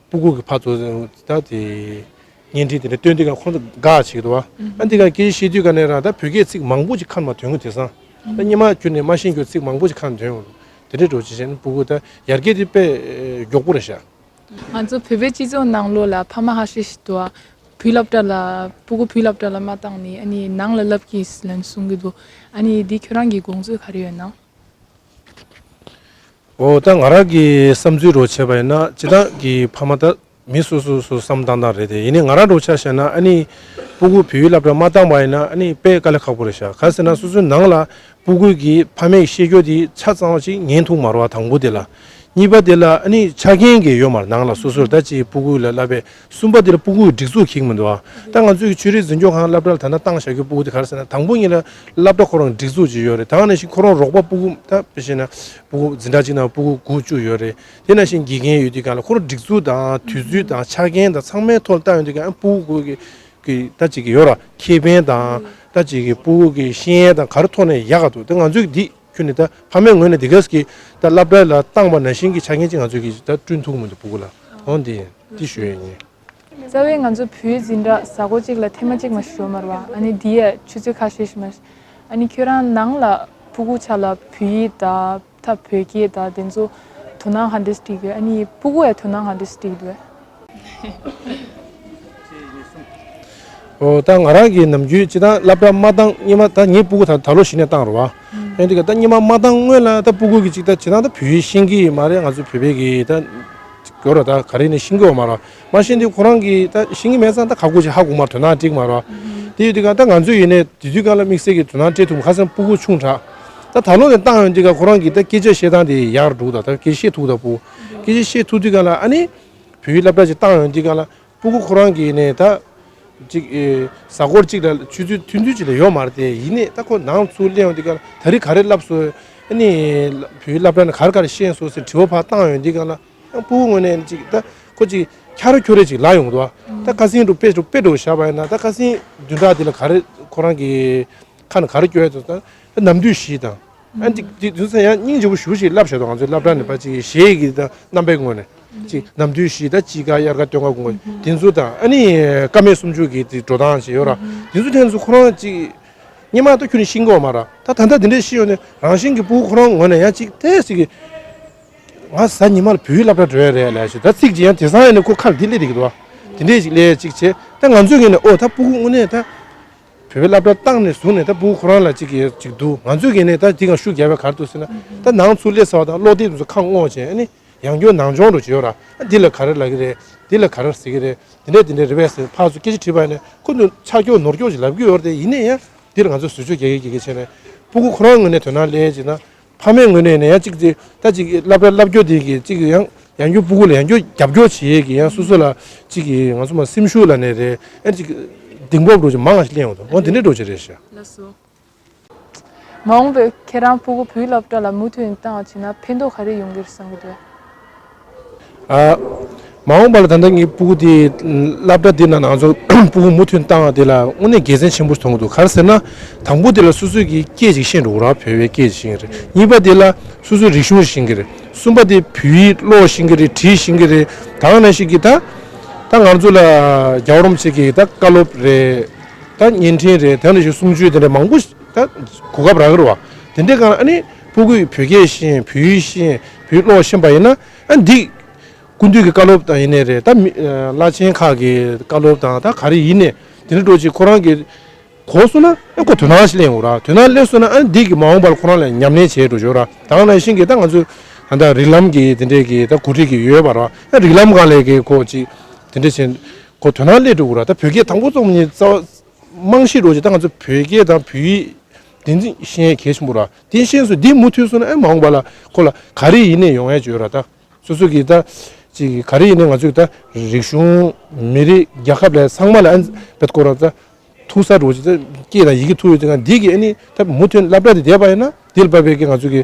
སྤུ་གུ་གི་ཕར་ཚུར་ད་དེ་བརྙན་འཕྲིན་དེ་འདྲ་སྟོན་དུས་ག་ཁོང་ཚོ་དགའ་བྱེད་ཀྱི་འདུག་བ། ཨ་འདི་ག་སྐད་ཆ་བཤད་དུས་ག་ནས་རང་ད་བོད་སྐད་ཚིག་མང་པོ་ཅིག་ཁ་ནས་མ་ཐོན་གི། དེང་སང་ད་སྔོན་མ་ཁྱོན་ནས་མ་ཤེས་རྒྱུ་ཚིག་མང་པོ་ཅིག་ཁ་ནས་ཐོན་ཡོང་། དེ་འདྲའི་འགྲོ་བྱེད་བྱས་ནས་སྤུ་གུ་ད་ཡར་རྒྱས་དེ་དཔེ་མགྱོགས་པོ་རེད་ཤག་ང་ཚོ་བོད་པའི་སྤྱི་ཚོགས་ནང་ལོགས་ལ་ཕ་མ་ཁ་ཤས་ཤིག་འདུག་ཨ། བུ་སློབ་གྲྭ་ལ་སྤུ་གུ་བུ་སློབ་གྲྭ་ལ་མ་བཏང་ནས་ཨ་ནི་ནང་ལ་བསླབ་ཀྱིས་ལབ་གསུང་གི་འདུག་ཨ་ནི་འདི་ཁྱོད་རང་གི་དགོངས་ཚུལ་ག་རེ་ཡོད་ན། འོ་ད་ང་རང་གི་བསམ་ཚུལ་རོ་བྱས་པ་ཡིན་ན་སྤྱི་བཏང་གི་ཕ་མ་ད་མི་སོ་སོ་སོ་བསམ་སྟངས་སྟངས་རེད་དེ། ཡིན་ནའི་ང་རང་རོ་ཆ་བཞག་ན་ཨ་ནི་སྤུ་གུ་བུའི་སློབ་གྲྭ་མ་བཏང་པ་ཡིན་ན་ཨ་ནི་དཔེ་དཀའ་ལས་ཁག་པོ་རེད་ཤག་ག་ཟེར་ན་སོ་སོའི་ནང་ལ་སྤུ་གུ་གི་ཕ་མས་བཤད་རྒྱུ་དེ་ཆ་ཚང་བ་ཅིག་ཉན་ཐུབ་མ་རེད་བ། དང་པོ་དེ་ལ། གཉིས་པ་དེ་ལ་ཨ་ནི་ཆ་རྐྱེན་གྱི་ཡོད་མ་རེད། ནང་ལ་སོ་སོར་ད་ཅིག་སྤུ་གུ་ལ་བསླབ་པའི་གསུམ་པ་དེ་ལ་སྤུ་གུའི་སྒྲིག་འཛུགས་ཁེགས་མི་འདུག་ཨ། ད་ང་ཚོའི་ཆོས་རིག་འཛིན་སྐྱོང་ཁང་སློབ་གྲྭ་ལ་ད་ལྟ་བཏང་བཞག་རྒྱུ་སྤུ་གུ་དེ་ག་རེ་ཟེར་ན་དང་པོ་ཉིད་ལ་སློབ་གྲྭ་ཁོ་རང་སྒྲིག་འཛུགས་ཅིག་ཡོད་རེད། ད་ག་ནང་བཞིན་ཁོ་རང་རོགས་པ་སྤུ་གུ་ད་དཔེ་བཤད་ན་སྤུ་གུ་འཛིན་གྲྭ་གཅིག་ནང་སྤུ་གུ་དགུ་བཅུ་ཡོད་རེད། དེ་ནང་བཞིན་དགེ་རྒན་ཡོད་དུས་གང་ལ་ཁོ་རང་སྒྲིག་འཛུགས་དང་དུས་ཚོད་དང་ཆ་རྐྱེན་དང་ཚང་མའི་ཐོག་ལ་བལྟ་ཡོང་དུས་གང་སྤུ་གུ་གི་གི་ད་ཅིག་གི་ཡོད་ར་ཁེ་ཕན་དང་ད་ཅིག་གི་སྤུ་གུ་གི་ཤེས་ཡོན་དང་ག་རེ་ཐོག་ནས་ཡག་ག་འདུག་ད་ང་ཚོས་འདི་ ནས་ད་ཕ་མའི་ངོས་ནས་འདི་ག་གི་ད་སློབ་གྲྭ་ལ་བཏང་པ་ནང་བཞིན་གྱི་ཆ་རྐྱེན་ཅིག་ང་ཚོས་ཀྱི་ད་བསྐྲུན་ཐུབ་མི་འདུག་སྤུ་གུ་ལ། འོ་འདི་འདི་ཞུ་ཡས་ཡིན། རྩ་བའི་ང་ཚོ་བོད་འཛིན་གྲྭ་གཟའ་འཁོར་གཅིག་ལ་ཐེངས་མ་གཅིག་མ་ཞུ་མ་རེད་བ། ཨ་ནི་འདི་ཡས་ཆུ་ཚོད་ཁ་ཤས་ཤིག་མ། ཨ་ནི་ཁྱོད་རང་ནང་ལ་སྤུ་གུ་ཆ་ལ་བོད་ཡིག་དང་ད་བོད་སྐད་དང་དེ་ཚོ་དོ་སྣང་ག་འདྲས་སྤྲད་ཀྱི་ཡོད། ཨ་ནི་སྤུ་གུ་ཡས་དོ་སྣང་ག་འདྲས་སྤྲད་ཀྱི་འདུག་བས། ཨོ་ད་ང་རང་གི་ནམ་རྒྱུན་སྤྱི་བཏང་སློབ་གྲྭ་མ་བཏང་སྔོན་མ་ད་ངའི་སྤུ་གུ་ད་ད་ལོ་གཞི་ནས་བཏང་རེད་བ། ཨ་ནི་དེ་ག་ད་སྔོན་མ་མ་བཏང་སྔོན་ལ་ད་སྤུ་གུ་གི་ཅིག་ད་སྤྱི་བཏང་ད་བོད་ཡིག་ཤེས་ཀྱི་མ་རེད། ང་ཚོ་བོད་པའི་གི་ད་གོ་ར་ད་ག་རེ་ནས་ཤེས་ཀྱི་ཡོད་མ་རེད། མ་ཤེས་དུས་ཁོ་རང་གི་ད་ཤེས་ཀྱི་མེད་ཙང་ད་ཁ་ཁུ་ཅིག་ཧ་གོ་མ་དོན་དག་འགྲིག་མ་རེད། དེ་ཡོད་དུས་ག་ད་ང་ཚོ་ཡིན་ནས་དེ་དུས་ག་ལ་དམིགས་བསལ་གྱི་དོ་སྣང་སྤྲད་ཐུབ་ཁ་སང་སྤུ་གུ་ཆུང་དྲགས། ད་ད་ལོ་ནས་བཏང་ཡོང་དུས་ག་ཁོ་རང་གི་ད་སྐད་ཆ་བཤད་སྟངས་དེ་ཡག་འགྲོ། ད་ད་སྐད་ཆ་བཤད་ཐུབ་ད་སྤུ་སྐད་ཆ་བཤད་ཐུབ་དུས་ག་ལ་ཨ་ནི་བོད་ཡིག་སློབ་གྲྭ་ཅིག་བཏང་ཡོང་དུས་ག་ལ་སྤུ་གུ་ཁོ་རང་གི་ནས་ད་ཅིག་ཨེ་གཟའ་འཁོར་གཅིག་ལ་ཆུ་ཚོད་ཐུང་ཐུང་ཅིག་ལ་ཡོད་མ་རེད་དེ། ཡིན་ནས་ད་ཁོ་ནང་ཚུར་སླེབས་ཡོང་དུས་ག་ལ་ད་རེས་ག་རེ་བསླབས་སོང་། ཨ་ནི་བོད་ཡིག་སློབ་གྲྭ་ནས་ག་རེ་ག་རེ་ཤེས་སོང་ཟེར་དྲི་བ་ཕར་བཏང་ཡོང་དུས་ག་ལ། ཡང་སྤུ་གུ་ངོས་ནས་ཅིག་ད་ཁོ་ཅིག་ཁྱ་རོ་ཁྱོ་རེ་ཅིག་ལ་ཡོང་འདུག་བ། ད་ཁ་སང་རུ་དཔེ་རུ་དཔེ་འགྲོ་བཞག་པ་ཡིན་ན་ད་ཁ་སང་བདུན་ཕྲག་འདི་ལ་ག་རེ་ཁོ་རང་གི་ཁ་ནས་ག་རེ་སྐྱོ་ཡ་འདུག་ད་ནམ་དུས་བཞི་དང་། ཨ་འདི་འདི་དུས་ཚོད་ཡང་སྙིང་རྗེ་པོ་ཞུ་ཞིག་བསླབ་བཞག་འདུག་ང་ཚོའི་སློབ་གྲྭ་ནས་ཕར་ཅིག་གཞས་ཀྱི་ད་རྣམ་པའི་ངོས་ནས་ཅིག་ནམ་དུས་བཞི་ད་དཔྱིད་ཀ་དབྱར་ཀ་སྟོན་ཀ་དགུན་ཀ་དེ་ཚོ་དང་། ཨ་ནི་སྐར་མའི་སུམ་ཅུ་གི་དེ་འགྲོ་སྟངས་ཅིག་ཡོད་ར། དེ་ཚོ་ཐེངས་ཚོ་ཁོ་རང་ཅིག་སྙེ་མ་ད་ཁྱོད་ནས་ཤེས་ཀྱི་ཡོད་མ་ར། ད་ད་ལྟ་དེ་འདྲས་ཤེས་ཡོང་ནས་རང་བཞིན་གྱི་སྤུ་གུ་ཁོ་རང་ངོས་ནས་ཡང་ཅིག་ཏོག་ཙམ་གྱི། ང་གཟའ་ཉི་མ་ལ་བོད་ཡིག་སློབ་གྲྭ་འགྲོ་ཡ་རེད་ལབ་ཞིག་ད་ཚིག་ཅིག་ཡང་དེང་སང་ཡིན་ན་ཁོ་ཁ་ལ་འདི་སླེབས་བསྡད་ཀྱི་འདུག་བ། དེ་འདྲས་ཅིག་སླེབས་ཅིག་བྱས། ད་ང་ཚོས་ངོས་ནས་ཨོ་ད་སྤུ་གུ་དངོས་གནས་ད་བོད་པའི་སློབ་གྲྭ་བཏང་ནས་བཟུང་ནས་ད་སྤུ་གུ་ཁོ་རང་ལ་ཅིག་གི་ཅིག་འདུག་ང་ཚོས་ངོས་ནས་ད་འདི་ག་ཤུགས་རྒྱབ་པ་ག་རེ་འདུག་ཟེར་ན། ད་ནང་ཚུར་སླེབས་ཚར་བ་དང་ཀློག་དེབ་དེ་ཚོ་ཁ་སྔོག་བྱས། ཨ་ནི་ཡང་སྐྱོར་ནང་སྦྱོང་འགྲོ་བྱེད་ཡོད་ར། ཨ་འདི་ལ་ག་རེ་ལབ་ཀྱི་རེད། འདི་ལ་ག་རེ་ཟེར་གྱི་རེད། འདི་འདྲས་འདི་འདྲས་རེད་པས་ཟེར་ཕར་ཚུར་སྐད་ཆ་དྲིས་པ་ཡིན་ན་ཁོ་ཚོ་ཆ་སྐྱོ་ནོར་སྐྱོ་ཅིག་ལབ་ཀྱི་ཡོད་རེད་དེ། ཡིན་ནའི་ཡང་འདིར་ང་ཚོ་ཟུར་ཕྱོགས་རྒྱག་གི་རྒྱག་གི་བྱས་ནས་སྤུ་གུ་ཁོ་རང་ངོས་ནས་དོ་སྣང་སླེབས་བྱས་ན། ཕ་མའི་ངོས་ནས་ནས་ཡང་གཅིག་ཅིག་ད་ཅིག་སློབ་གྲྭ་བསླབ་རྒྱུ་དེ་གི་ཅིག་ཡང་ཡང་སྐྱོར་སྤུ་གུ་ལ་ཡང་སྐྱོར་རྒྱབ་སྐྱོར་བྱེད་ཡས་ཀྱི་ཡང་སོ་སོ་ལ་ཅིག་གི་ང་ཚོ་མ་སེམས་ཤུགས་ལ་ནས་རེད། ཨ་ཅིག་གདེང་སྤོབས་འགྲོ་ཅིག་མང་བ་ཞིག་སླེབས་ཡོང་འདུག་འོ་དེ་འདྲས་འགྲོ་ཅིག་རེད་ཤག་ལགས་སོ། མ་འོངས་པའི་ཁྱེད་རང་སྤུ་གུ་བོད་སློབ་གྲྭ་ལ་མུ་མཐུད་བཏང་བ་བྱས་ན་ཕན་ཐོགས་ག་རེ་ཡོང་གི་རེད་བསམ་གྱི་འདུག་ཨ། མ་འོངས་པ་ལ་ད་ལྟ་ངའི་སྤུ་གུ་དེ་སློབ་གྲྭ་འདི་ནང་ང་ཚོ་སྤུ་གུ་མུ་མཐུད་བཏང་བ་དེ་ལ་དངོས་གནས་དགེ་མཚན་ཆེན་པོ་མཐོང་གི་འདུག་ག་རེ་ཟེར་ན། དང་པོ་དེ་ལ་སོ་སོའི་གི་སྐད་ཅིག་ཤེས་འགྲོ་གི་ར། བོད་པའི་སྐད་ཅིག་ཤེས་ཀྱི་རེད། གཉིས་པ་དེ་ལ་སོ་སོའི་རིག་གཞུང་ཤེས་ཀྱི་རེད། གསུམ་པ་དེ་བོད་ཡིག་ཀློག་ཤེས་ཀྱི་རེད། བྲིས་ཤེས་ཀྱི་རེད། ད་ག་ནང་བཞིན་གྱི་ད་ད་ང་ཚོ་ལ་རྒྱལ་བ་རིན་པོ་ཆེ་གི་ད་བཀའ་སློབ་རེད། ད་བརྙན་འཕྲིན་རེད། དེ་ནང་བཞིན་གསུང་ཆོས་དེ་འདྲ་མང་པོ་ད་གོ་སྐབས་རག་གི་རེད་བ། དེ་འདྲའི་སྒང་ལ་ཨ་ནི་སྤུ་གུས་བོད་སྐད་ཤེས། བོད་ཡིག་ཤེས། བོད་ཡིག་ཀློག་ཤེས་པ་ཡིན་ན་ཨ་འདི། སྐུ་མདུན་གྱི་བཀའ་སློབ་དང་ཡིན་ནའི་རེད། ད་མི་བླ་ཆེན་ཁག་གི་བཀའ་སློབ་དང་ད་ག་རེ་ཡིན་ནའི་དེ་འདྲ་འགྲོ་ཅིག་ཁོ་རང་གི་གོ་སོང་ན་ཨ་ཁོ་དོ་སྣང་ཞིག་སླེབས་ཡོང་ར། དོ་སྣང་སླེབས་སོང་ན་ཨ་འདི་གི་མ་འོངས་པར་ཁོ་རང་ལ་ཉམས་ལེན་བྱས་འགྲོ་ཆོག་ར། ད་ག་ནང་བཞིན་གྱི་ད་ང་ཚོ་ད་རིགས་ལམ་གྱི་དེ་འདྲའི་གི་ད་འགོ་ཁྲིད་ཀྱི་ཡོད་པ་ར། ཨ་རིགས་ལམ་སྒང་ལས་ཀྱི་ཁོ་ཅིག་དེ་འདྲ་བྱས་ཁོ་དོ་སྣང་སླེབས་འགྲོ་གི་ར། ད་བོད་སྐད་དང་པོ་རྩོམ་ནི་རྩ་བ་རྨང་གཞི་འགྲོ་ཅིག་ད་ང་ཚོ་བོད་སྐད་དང་བོད་ཡིག་དེ་འཛིན་ཤེས་ཡ་གལ་ཆེན་པོ་ར། དེ་ཤེས་སོང་འདི་མུ་མཐུད་སོང་ན་ཨ་མ་འོངས་པ་ལ་ཁོ་ལ་ག་རེ་ཡིན་ནའི་ཡོང་ཡ་ཅིག་ཡོད་ར། ད་སོ་སོ་གི་ད་ཅིག་ག་རེ་ཡིན་ནའི་ང་ཚོའི་ད་རིག་གཞུང་མི་རིགས་རྒྱལ་ཁབ་ལ་ཚང་མ་ལ་ཨ་བེད་ཁོ་ར་ད་ཐུག་ས་འགྲོ་ཅིག་ད་སྐད་དང་ཡི་གེ་ཐུག་ཡོད་དེ་ག་འདི་གི་ཨ་ནི་ད་མུ་མཐུད་སློབ་གྲྭ་དེ་བསྡད་པ་ཡིན་ན་འདི་ལ་བབས་པའི་གི་ང་ཚོ་གི་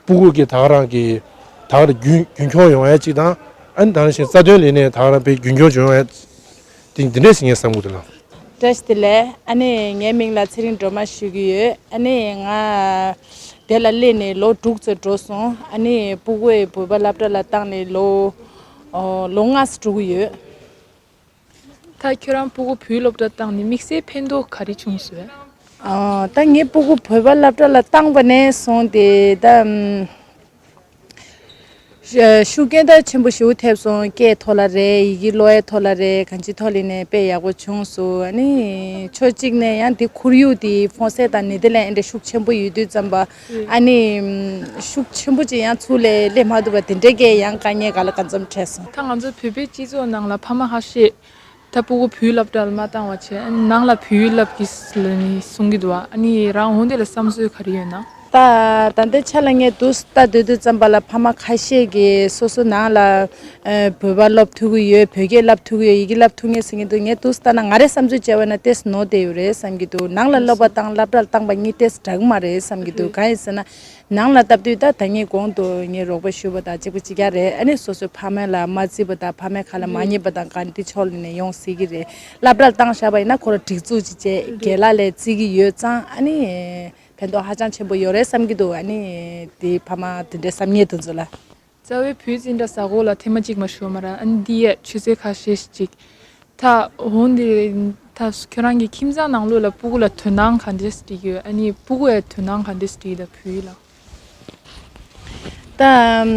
སྤུ་གུ་གི་ད་ག་རང་གི་ད་ག་རང་རྒྱུན་རྒྱུན་འཁྱོངས་ཡོང་ཡ་ཅིག་དང་། ཨ་ནི་ད་ག་ནང་བཞིན་རྩ་དོན་ལས་གནས་ད་ག་རང་དཔེ་རྒྱུན་འཁྱོངས་བྱུང་ཡ་དེ་འདི་འདྲས་ཟིན་ངས་བསམ་གི་འདུག་ལགས། བཀྲ་ཤིས་བདེ་ལེགས། ཨ་ནི་ངའི་མིང་ལ་ཚེ་རིང་སྒྲོལ་མ་ཞུ་གི་ཡོད། ཨ་ནི་ང་དེ་ལ་སླེབས་ནས་ལོ་དྲུག་ཙམ་འགྲོ་སོང་། ཨ་ནི་སྤུ་གུ་ཡི་བོད་པ་སློབ་གྲྭ་ལ་བཏང་ནས་ལོ་ཨོ་ལོ་ལྔ་ཙམ་འགྲོ་གི་ཡོད། ད་ཁྱོད་རང་སྤུ་གུ་བོད་སློབ་གྲྭ་བཏང་ནས་དམིགས་བསལ་ཕན་ཐོགས་ག་རེ་བྱུང་སོང་། ཨ་ད་ངའི་སྤུ་གུ་བོད་པ་སློབ་གྲྭ་ལ་བཏང་པ་ནས་བཟུང་སྟེ་ད་ཨམ། ཤུགས་རྐྱེན་ད་ཆེན་པོ་ཞེ་པོ་ཐེབས་སོང་། སྐད་ཐོག་ལ་རེད། ཡི་གེ་ཀློག་ཡའི་ཐོག་ལ་རེད། གང་ཅིའི་ཐོག་ལ་ནས་དཔེ་ཡག་པོ་བྱུང་སོང་། ཨ་ནི་ཕྱོགས་གཅིག་ནས་ཡང་དེ་ཁོར་ཡུག་དེ་ཧྥོན་སེ་དང་ནེ་དར་ལེན་ཨེ་འདྲ་ཤུགས་ཆེན་པོ་ཡོད་དུས་ཙམ་པ། ཨ་ནི་ཤུགས་ཆེན་པོ་ཅིག་ཡང་ཚུར་ལ་སླེབས་མ་ཐུབ་པ་དེ་འདྲའི་གི་ཡང་དཀའ་ངལ་ག་ལ་གང་འཚམ་འཕྲད་སོང་། ད་ང་ཚོ་བོད་པའི་སྤྱི་ཚོགས་ནང་ལ་ཕ་མ་ཁ་ཤས། ད་སྤུ་གུ་བོད་སློབ་གྲྭ་ལ་མ་བཏང་བ་བྱས། ནང་ལ་བོད་ཡིག་བསླབ་ཀྱི་ལ་ནི་གསུང་གི་འདུག་བ། ཨ་ནི་རང་འོ་འདི་ལ་བསམ་ཚུལ་ག་རེ་ཡོད་ན། ད་ད་ལྟའི་ཆ་ལ་ངས་འདུག་ལྟ་སྡོད་དུས་ཙམ་པ་ལ་ཕ་མ་ཁ་ཤས་ཀྱིས་སོ་སོ་ནང་ལ་ཨ་བོད་པ་སློབ་ཐུབ་ཀྱི་ཡོད། བོད་སྐད་བསླབ་ཐུབ་ཀྱི་ཡོད། ཡི་གེ་བསླབ་ཐུབ་ངེས་ཟེར་གྱི་འདུག་ངས་འདུག་ལྟ་ན་ང་རའི་བསམ་ཚུལ་བྱས་པ་ན་ཏོག་ཙམ་ནོར་བསྡད་ཡོད་རེད་བསམ་གྱི་འདུག་ནང་ལ་སློབ་པ་དང་སློབ་གྲྭ་ལ་བཏང་པ་གཉིས་ཏོག་ཙམ་འདྲ་གི་མ་རེད་བསམ་གྱི་འདུག་གང་ཡིན་ཟེར་ན། ནང་ལ་སྟབས་བདེ་ད་ད་ངས་གོང་དུ་ངས་རོགས་པ་ཞུས་པ་དང་གཅིག་པ་གཅིག་རྐྱང་རེད། ཨ་ནི་སོ་སོའི་ཕ་མ་ལ་མ་བརྩི་བ་དང་ཕ་མའི་ཁ་ལ་མ་ཉན་པ་དང་ག་འདི་ཕྱོགས་ལ་ནས་ཡོང་སྲིད་ཀྱི་རེད། སློབ་གྲྭར་བཏང་བཞག་པ་ཡིན་ན་ཁོ་རང་སྒྲིག་འཛུགས་ཅིག་བྱས་རྒན་ལགས་ལ་བརྩི་གི་ཡོད་ཙང་། ཨ་ནི་ ཕན་ཐོགས་ཧ་ཅང་ཆེན་པོ་ཡོད་རེད་བསམ་གྱི་འདུག་ཨ་ནི་དེ་ཕ་མ་དེ་འདྲའི་བསམ་ངན་དེ་ཚོ་ལ། རྩ་བའི་བོད་འཛིན་གྲྭ་ཟ་ཧོར་ལ་ཐེངས་མ་གཅིག་མ་ཞུགས་མ་ར། ཨ་ནི་འདི་ཡས་ཆུ་ཚོད་ཁ་ཤས་ཤིག་ད་འོན་ཏེ་ད་ཁྱོད་རང་གི་ཁྱིམ་ཚང་ནང་ལོགས་ལ་སྤུ་གུ་ལ་དོ་སྣང་ག་འདྲས་བྱེད་ཀྱི་ཡོད། ཨ་ནི་སྤུ་གུ་ཡ་དོ་སྣང་ག་འདྲས་བྱེད་ཀྱི་ད་བོད་ཡིག་ལ། ད་ཨམ་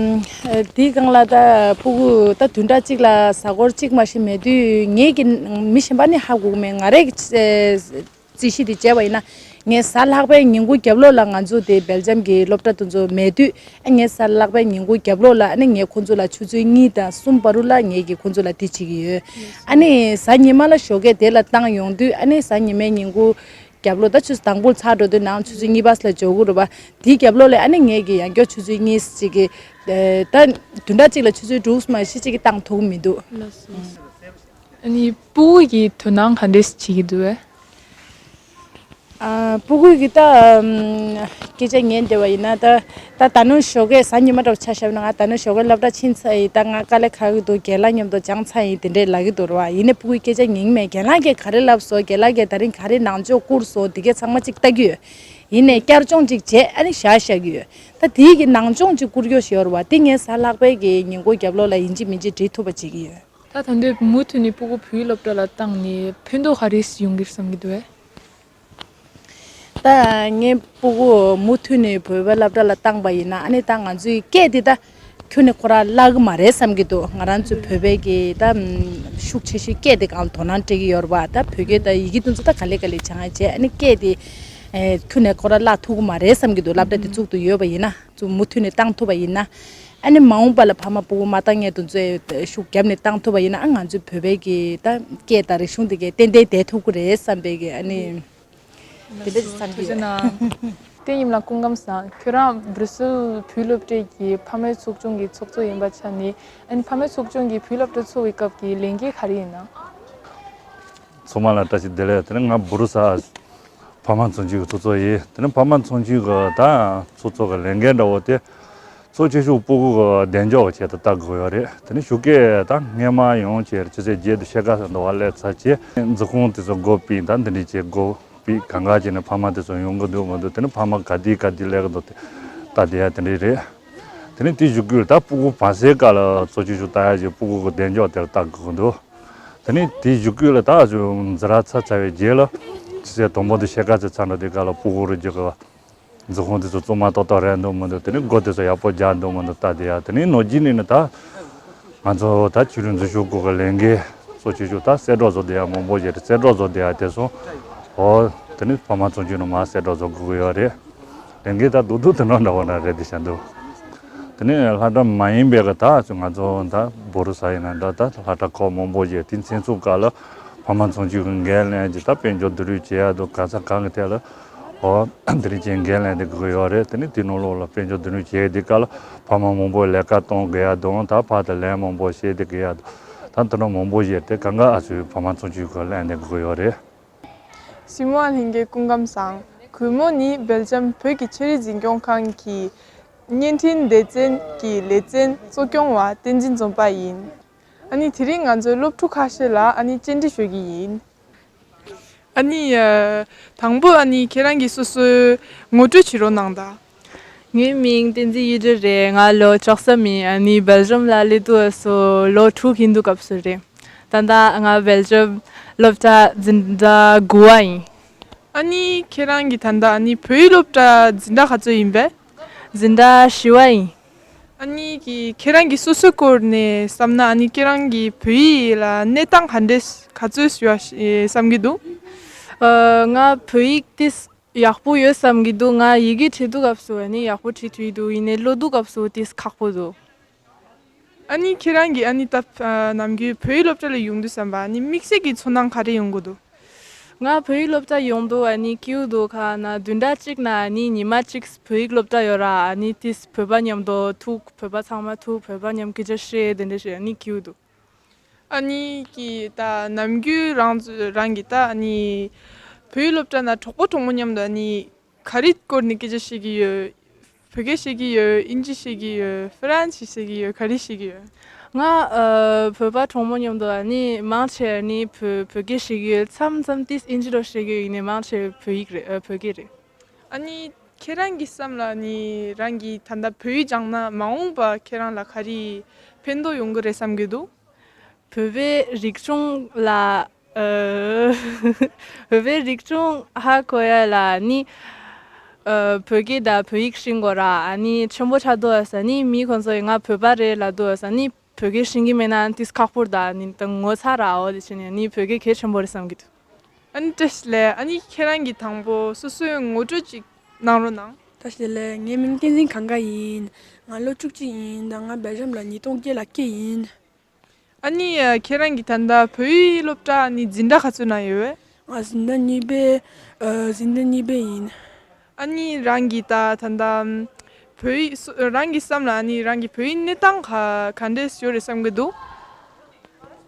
དེའི་སྒང་ལ་ད་སྤུ་གུ་ད་བདུན་ཕྲག་གཅིག་ལ་གཟའ་འཁོར་གཅིག་མ་ཞིག་མེད་དུས་ངེད་ཀྱི་མི་གཞན་པ་ནི་ཧ་གོ་གི་མེད། ང་རའི་རྩིས་གཞི་དེ་བྱས་པ་ཡིན་ན། ངས་གཟའ་ལྷག་པའི་ཉིན་གུང་རྒྱབ་ལོགས་ལ་ང་ཚོ་དེ་སྦེལ་ཇམ་གྱི་སློབ་གྲྭ་དེ་ཚོ་མེད་དུས། ཨ་ངས་གཟའ་ལྷག་པའི་ཉིན་གུང་རྒྱབ་ལོགས་ལ་ཨ་ནི་ངས་ཁོང་ཚོ་ལ་ཆུ་ཚོད་གཉིས་དང་གསུམ་བར་དུ་ལ་ངས་ཀྱིས་ཁོང་ཚོ་ལ་དེ་བྱེད་ཀྱི་ཡོད། ཨ་ནི་གཟའ་ཉི་མ་ལ་ཞོགས་ཀས་དེ་ལ་བཏང་ཡོང་དུས། ཨ་ནི་གཟའ་ཉི་མའི་ཉིན་གུང་རྒྱབ་ལོགས་ད་ཆུ་ཚོད་དང་པོ་ཚར་འགྲོ་དུས་ནང་ཆུ་ཚོད་གཉིས་པ་ལ་འབྱོར་གྱི་རེད་པ། དེའི་རྒྱབ་ལོགས་ལ་ཨ་ནི་ངས་ཀྱིས་ཡང་བསྐྱར་ཆུ་ཚོད་གཉིས་ཅིག་གི་ད་བདུན་ཕྲག་གཅིག་ལ་ཆུ་ཚོད་དྲུག་མ་ཞིག་ཅིག་གི་བཏང་ཐུབ་ཀྱི་མི་འདུག་ཨ་ནི་སྤུ་གུ་གི་དོ་སྣང་ག་འདྲས་བྱེད་ཀྱི་འདུག་བས། ཨ་སྤུ་གུ་གི་ད་ཨམ་སྐད་ཆ་ཉན་བསྡད་པ་ཡིན་ན། ད་ད་ད་ནངས་ཞོགས་ཀས་གཟའ་ཉི་མ་འདྲ་བོ་ཆ་བཞག་ན། ང་ད་ནངས་ཞོགས་ཀས་སློབ་གྲྭ་ཕྱིན་ཚར་ཡིན། ད་ང་དཀའ་ལས་ཁག་གི་འདུག་རྒན་ལགས་མཉམ་དུ་སྦྱངས་ཚར་ཡིན་དེ་འདྲས་ལབ་ཀྱི་འདུག་རེད་པ། ཡིན་ནའི་སྤུ་གུའི་སྐད་ཆ་ཉན་མེད། རྒན་ལགས་ཀྱིས་ག་རེ་ལབ་སོང་། རྒན་ལགས་ཀྱིས་ད་རིང་ག་རེ་ནང་ཆོས་བསྐུར་སོང་། དེ་གས་ཚང་མ་གཅིག་ལྟ་གི་ཡོད། ཡིན་ནའི་བསྐྱར་སྦྱོང་གཅིག་བྱས་ཨ་ནི་བཞག་བཞག་གི་ཡོད། ད་དེའི་གི་ནང་སྦྱོང་གཅིག་བསྐུར་གྱི་ཡོད་རེད་པ། དེ་ངས་གཟའ་ལྷག་པའི་གི་ཉིན་གུང་རྒྱབ་ལོགས་ལ་ཡིན་གཅིག་མིན་གཅིག་འབྲི་ཐུབ་པ་བྱེད་ཀྱི་ཡོད། ད་ད་འདོད་མུ་མཐུད་ནས་སྤུ་གུ་བོད་ཡིག་སློབ་གྲྭ་ལ་བཏང་ནས་ཕན་ཐོགས་ག་རེ་ཡོང་གི་རེད་བསམ་གྱི་འདུག་བས། ད་ངའི་སྤུ་གུ་མུ་མཐུད་ནས་བོད་པའི་སློབ་གྲྭ་ལ་བཏང་པ་ཡིན་ན། ཨ་ནི་ད་ང་ཚོའི་སྐད་དེ་ད་ཁྱོན་ནས་ཁོ་རང་བརླག་གི་མ་རེད་བསམ་གྱི་འདུག་ང་རང་ཚོའི་བོད་པའི་གི་ད་ཤུགས་ཆེ་ཤོས་སྐད་དེ་སྒང་ལ་དོ་སྣང་སྤྲད་ཀྱི་ཡོད་རེད་པ། ད་བོད་སྐད་ད་ཡི་གེ་དེ་ཚོ་ད་ག་ལེ་ག་ལེ་སྦྱང་ཡ་བྱས། ཨ་ནི་སྐད་དེ་ཨེ་ཁྱོན་ནས་ཁོ་རང་བརླག་ཐུབ་ཀྱི་མ་རེད་བསམ་གྱི་འདུག་སློབ་གྲྭ་དེ་བཙུགས་ཏེ་ཡོད་པ་ཡིན་ན། ཚུར་མུ་མཐུད་ནས་བཏང་ཐུབ་པ་ཡིན་ན། ཨ་ནི་མ་འོངས་པ་ལ་ཕ་མ་སྤུ་གུ་མ་བཏང་མཁན་དེ་ཚོས་ཤུགས་བརྒྱབ་ནས་བཏང་ཐུབ་པ་ཡིན་ན། ཨ་ང་ཚོའི་བོད་པའི་གི་ད་སྐད་དང་རིག་གཞུང་དེ་གས་ཏན་ཏན་བསྡད་ཐུབ་ཀྱི་རེད་བསམ་པའི་གི་ཨ་ནི་དེ་འདྲ་ཞིག་བསམ་གྱི་ཡོད། བསྟན་ཉི་མ་ལགས་སྐུ་ཁམས་བཟང་། ཁྱོད་རང་སྦྲུ་སེལ་བོད་སློབ་གྲྭའི་གི་ཕ་མའི་ཚོགས་ཆུང་གི་ཚོགས་གཙོ་ཡིན་པའི་ཆ་ནས། ཨ་ནི་ཕ་མའི་ཚོགས་ཆུང་གི་བོད་སློབ་གྲྭ་ཚུགས་པའི་སྐབས་ཀྱི་ལས་འགན་ག་རེ་ཡིན་ནམ། ཚང་མ་ལ་བཀྲ་ཤིས་བདེ་ལེགས། དེ་ནི་ང་སྦྲུ་སེལ་ཕ་མ་ཚོགས་ཆུང་གི་ཚོགས་གཙོ་ཡིན། དེ་ནི་ཕ་མ་ཚོགས་ཆུང་གི་ད་ཚོགས་གཙོ་གི་ལས་འགན་འདྲ་བོ་དེ། གཙོ་ཆེ་ཤོས་སྤུ་གུ་གི་གདེང་འཇོག་གི་ཆེད་དུ་ལྟ་དགོས་ཡོད་རེད། དེ་ནི་ཞོགས་ཀས་ད་སྔས་མ་ཡོང་བྱས་ཆུ་ཚོད་བརྒྱད་དང་ཕྱེད་ཀ་ཙམ་དུ་བ་སླེབས་ཚར་བྱས། འཛིན་ཁང་དེ་ཚོ་སྒོ་ཕྱེ་ད་འདི་འདྲ་བྱས་སྒོ་ཕྱེ་གང་ག་བྱས་ནས་ཕ་མ་དེ་ཚོ་ཡོང་གི་འདུག་མི་འདུག་དེ་ནི་ཕ་མ་ག་དུས་ག་དུས་སླེབས་ཀྱི་འདུག་དེ་ལྟ་བསྡད་ཡ་དེ་འདྲ་རེད། དེ་ནི་དེའི་གཞུག་གུ་ལ་ད་སྤུ་གུ་བར་སའི་སྐབས་ལ་གཙོ་ཆེ་ཤོས་ལྟ་ཡ་ཞིག་སྤུ་གུ་གི་གདེང་འཇོག་དེ་ལ་ལྟ་དགོས་ཀྱི་འདུག་དེ་ནི་དེའི་གཞུག་གུ་ལ་ད་འཛིན་གྲྭ་ཚར་ཚར་བའི་རྗེས་ལ་ཆུ་ཚོད་དང་པོ་དང་ཕྱེད་ཀ་ཙམ་ཚར་འགྲོ་དུས་སྐབས་ལ་སྤུ་གུ་རུ་འཇུག་གི་འཛིན་ཁང་དེ་ཚོ་བཙུན་མ་ཏག་ཏག་རེད་འདུག་མི་འདུག་དེ་ནི་སྒོ་དེ་ཚོ་ཡག་པོ་རྒྱག་འདུག་མི་འདུག་ལྟ་བསྡད་ཡ། དེ་ནི་ནང་རྒྱུན་ནས་ནི་ད་ང་ཚོ་ད་ཆོས་རིག་འཛིན་སྐྱོང་སྐོར་གྱི་ལས་འགན་གཙོ་ཆེ་ཤོས་ད་གསལ་བསྒྲགས་བཟོ་བསྡད་ཡ་མང་པོ་ཞིག་རེད། གསལ་བསྒྲགས་བཟོ་བསྡད་ཡ་དེ་ཚོ་འོ་དེ་ནི་ཕ་མ་ཚོགས་ཆུང་ནས་མར་གསལ་བསྒྲགས་བཟོ་དགོས་ཀྱི་ཡོད་རེད། ལས་འགན་ད་རྡོག་རྡོག་དེ་འདྲ་འདྲ་བོ་འདྲ་རེད་དེ་བྱ་འདུག་དེ་ནས་སློབ་གྲྭ་མ་ཡིན་པའི་གི་ད་ང་ཚོ་ད་སྦུ་རུ་ས་ཡིན་ན་འདྲ། ད་སློབ་གྲྭ་ཁག་མང་པོ་ཞིག་དེ་མཚན་ཚོགས་སྐབས་ལ་ཕ་མ་ཚོགས་ཆུང་གི་འགན་ལེན་གྱི་ད་དཔལ་འབྱོར་བསྡུ་རུབ་བྱེད་ཡ་འདུག་ག་ས་གང་གི་ཐད་ལ་འོ་དེ་རིང་ཅན་འགན་ལེན་དེ་དགོས་ཡོད་རེད། དེ་ནི་དེ་ནང་ལོགས་ལ་དཔལ་འབྱོར་བསྡུ་རུབ་བྱེད་དེ་སྐབས་ལ་ཕ་མ་མང་པོ་ལས་ཀ་གཏོང་དགོས་ཡ་འདུག་ད་ཕར་དང་ལན་མང་པོ་བཤད་དེ་དགོས་ཡ་འདུག་ད་དེ་འདྲ་མང་པོ་ཞིག་དེ་གང་ག་ཨ་ཚོའི་ཕ་མ་ཚོགས་ཆུང་གི་ལན་དེ་དགོས་ཡོད་རེད། ཞི་མོ་ལྷན་རྒྱས་སྐུ་ཁམས་བཟང་། གུས་མོ་ནི་སྦེལ་ཇམ་བོད་ཀྱི་ཆོས་རིག་འཛིན་སྐྱོང་ཁང་གི་བརྙན་འཕྲིན་སྡེ་ཚན་གྱི་ལེ་ཚན་གཙོ་སྐྱོང་བ་བསྟན་འཛིན་འཛོམས་པ་ཡིན། ཨ་ནི་དེ་རིང་ང་ཚོའི་སློབ་ཕྲུག་ཁ་ཤས་ལ་ཨ་ནི་བཅར་འདྲི་ཞུ་གི་ཡིན། ཨ་ནི་ཨ་དང་པོ་ཨ་ནི་ཁྱེད་རང་གིས་སོ་སོའི་ངོ་སྤྲོད་བྱེད་རོགས་གནང་དང་། ངའི་མིང་བསྟན་འཛིན་གཡུ་སྒྲོན་རེད། ང་ལོ་བཅུ་གསུམ་ཡིན། ཨ་ནི་སྦེལ་ཇམ་ལ་སླེབས་དུས་སུ་ལོ་དྲུག་ཡིན་དུས་སྐབས་སུ་རེད། ད་ལྟ་ང་སྦེལ་ཇམ་སློབ་གྲྭ་འཛིན་གྲྭ་དགུ་པ་ཡིན། ཨ་ནི་ཁྱེད་རང་གིས་ད་ལྟ་ཨ་ནི་བོད་ཡིག་སློབ་གྲྭ་འཛིན་གྲྭ་ག་ཚོད་ཡིན་པས། འཛིན་གྲྭ་བཞི་པ་ཡིན། ཨ་ནི་གི་ཁྱེད་རང་གིས་སོ་སོའི་སྐོར་ནས་བསམ་ན་ཨ་ནི་ཁྱེད་རང་གི་བོད་ཡིག་ལ་གནས་སྟངས་ག་འདྲས་ག་ཚོད་ཡོད་བསམ་གྱི་འདུག་ཨ་ང་བོད་ཡིག་ཏིས་ཡག་པོ་ཡོད་བསམ་གྱི་འདུག་ང་ཡི་གེ་བྲིས་དུས་སྐབས་སུ་ཨ་ནི་ཡག་པོ་བྲིས་ཐུབ་ཀྱི་འདུག་ཡིན་ནའི་ཀློག་དུས་སྐབས་སུ་ཏིས་ཁག་པོ་འདུག་ཨ་ནི་ཁྱེད་རང་གིས་ཨ་ནི་ད་ཨ་ནམ་རྒྱུན་བོད་ཡིག་སློབ་གྲྭ་ལ་ཡོང་དུས་ཙམ་པ་ཨ་ནི་དམིགས་བསལ་གྱི་ཚོར་སྣང་ག་རེ་ཡོང་གི་འདུག་ང་བོད་ཡིག་སློབ་གྲྭ་ཡོང་དུས་ཨ་ནི་སྐྱིད་པོ་འདུག་ག་ན་བདུན་ཕྲག་གཅིག་ན་ཨ་ནི་ཉི་མ་གཅིག་བོད་ཡིག་སློབ་གྲྭ་ཡོད་ར། ཨ་ནི་དེ་བོད་པ་མཉམ་དུ་ཐུག་བོད་པ་ཚང་མ་ཐུག་བོད་པ་མཉམ་སྐད་ཆ་བཤད་དེ་འདྲ་བྱས་ཨ་ནི་སྐྱིད་པོ་འདུག་ཨ་ནི་གི་ད་ནམ་རྒྱུན་རང་ཚོ་རང་གི་ད་ཨ་ནི་བོད་ཡིག་སློབ་གྲྭ་ན་གྲོགས་པོ་གྲོགས་མོ་མཉམ་དུ་ཨ་ནི་ག་རེ་སྐོར་ནས་སྐད་ཆ་བཤད་ཀྱི་ཡོད། བོད་སྐད་བཤད་ཀྱི་ཡོད། ཨིན་ཇི་བཤད་ཀྱི་ཡོད། ཧྥ་རན་སི་བཤད་ཀྱི་ཡོད། ག་རེ་བཤད་ཀྱི་ཡོད། ང་ཨ་བོད་པ་གྲོགས་མོ་མཉམ་དུ་ཨ་ནི་མང་ཆེ་ཨ་ནི་བོད་བོད་སྐད་བཤད་ཀྱི་ཡོད། མཚམས་མཚམས་ཏིས་ཨིན་ཇི་རོ་བཤད་ཀྱི་ཡོད། ཡིན་ནའི་མང་ཆེ་བོད་ཡིག་རེད། ཨ་བོད་སྐད་རེད། ཨ་ནི་ཁྱེད་རང་གི་བསམ་ལ་ནི་རང་གི་ད་ལྟ་བོད་ཡིག་སྦྱངས་ན་མ་འོངས་པ་ཁྱེད་རང་ལ་ག་རེ་ཕན་ཐོགས་ཡོང་གི་རེད་བསམ་གྱི་འདུག་བོད་པའི་རིག་གཞུང་ལ་ཨ། བོད་པའི་རིག་གཞུང་ཧ་གོ་ཡ་ལ་ནི་ཨ། བོད་སྐད་དང་བོད་ཡིག་ཤེས་དགོས་ར། ཨ་ནི་ཆེན་པོ་ཆགས་འདུག་ས་ནི་མི་ཁོང་ཚོ་ཡིས་ང་བོད་པ་རེད་ལབ་འདུག་ས་ནི་བོད་སྐད་ཤེས་ཀྱི་མེད་ན་ཏིས་ཁག་པོ་རེད་ད། ནི་ད་ངོ་ཚ་ར་འོ་དེ་བྱས་ནས་ནི་བོད་སྐད་གལ་ཆེན་པོ་རེད་བསམ་གྱི་འདུག་ཨ་ནི་བཀྲ་ཤིས་བདེ་ལེགས། ཨ་ནི་ཁྱེད་རང་གིས་དང་པོ་སོ་སོའི་ངོ་སྤྲོད་ཅིག་གནང་རོགས་གནང་། བཀྲ་ཤིས་བདེ་ལེགས། ངའི་མིང་བསྟན་འཛིན་གངས་དཀར་ཡིན། ང་ལོ་བཅུ་གཅིག་ཡིན། ད་ང་སྦེལ་ཇམ་ལ་ཉིས་སྟོང་བརྒྱད་ལ་སྐྱེས་ཡིན། ཨ་ནི་ཨ། ཁྱེད་རང་གིས་ད་ལྟ་བོད་ཡིག་སློབ་གྲྭ་ཨ་ནི་འཛིན་གྲྭ་ག་ཚོད་ན་ཡོད་པས། ང་འཛིན་གྲྭ་གཉིས་པའི་ཨ། འཛིན་གྲྭ་གཉིས་པའི་ཡིན། ཨ་ནི་རང་གིས་ད་ད་ལྟ་བོད་ཡིག་སོ་རང་གི་བསམ་ལ་ཨ་ནི་རང་གི་བོད་ཡིག་གནས་སྟངས་ག་ག་འདྲས་ཡོད་རེད་བསམ་གྱི་འདུག་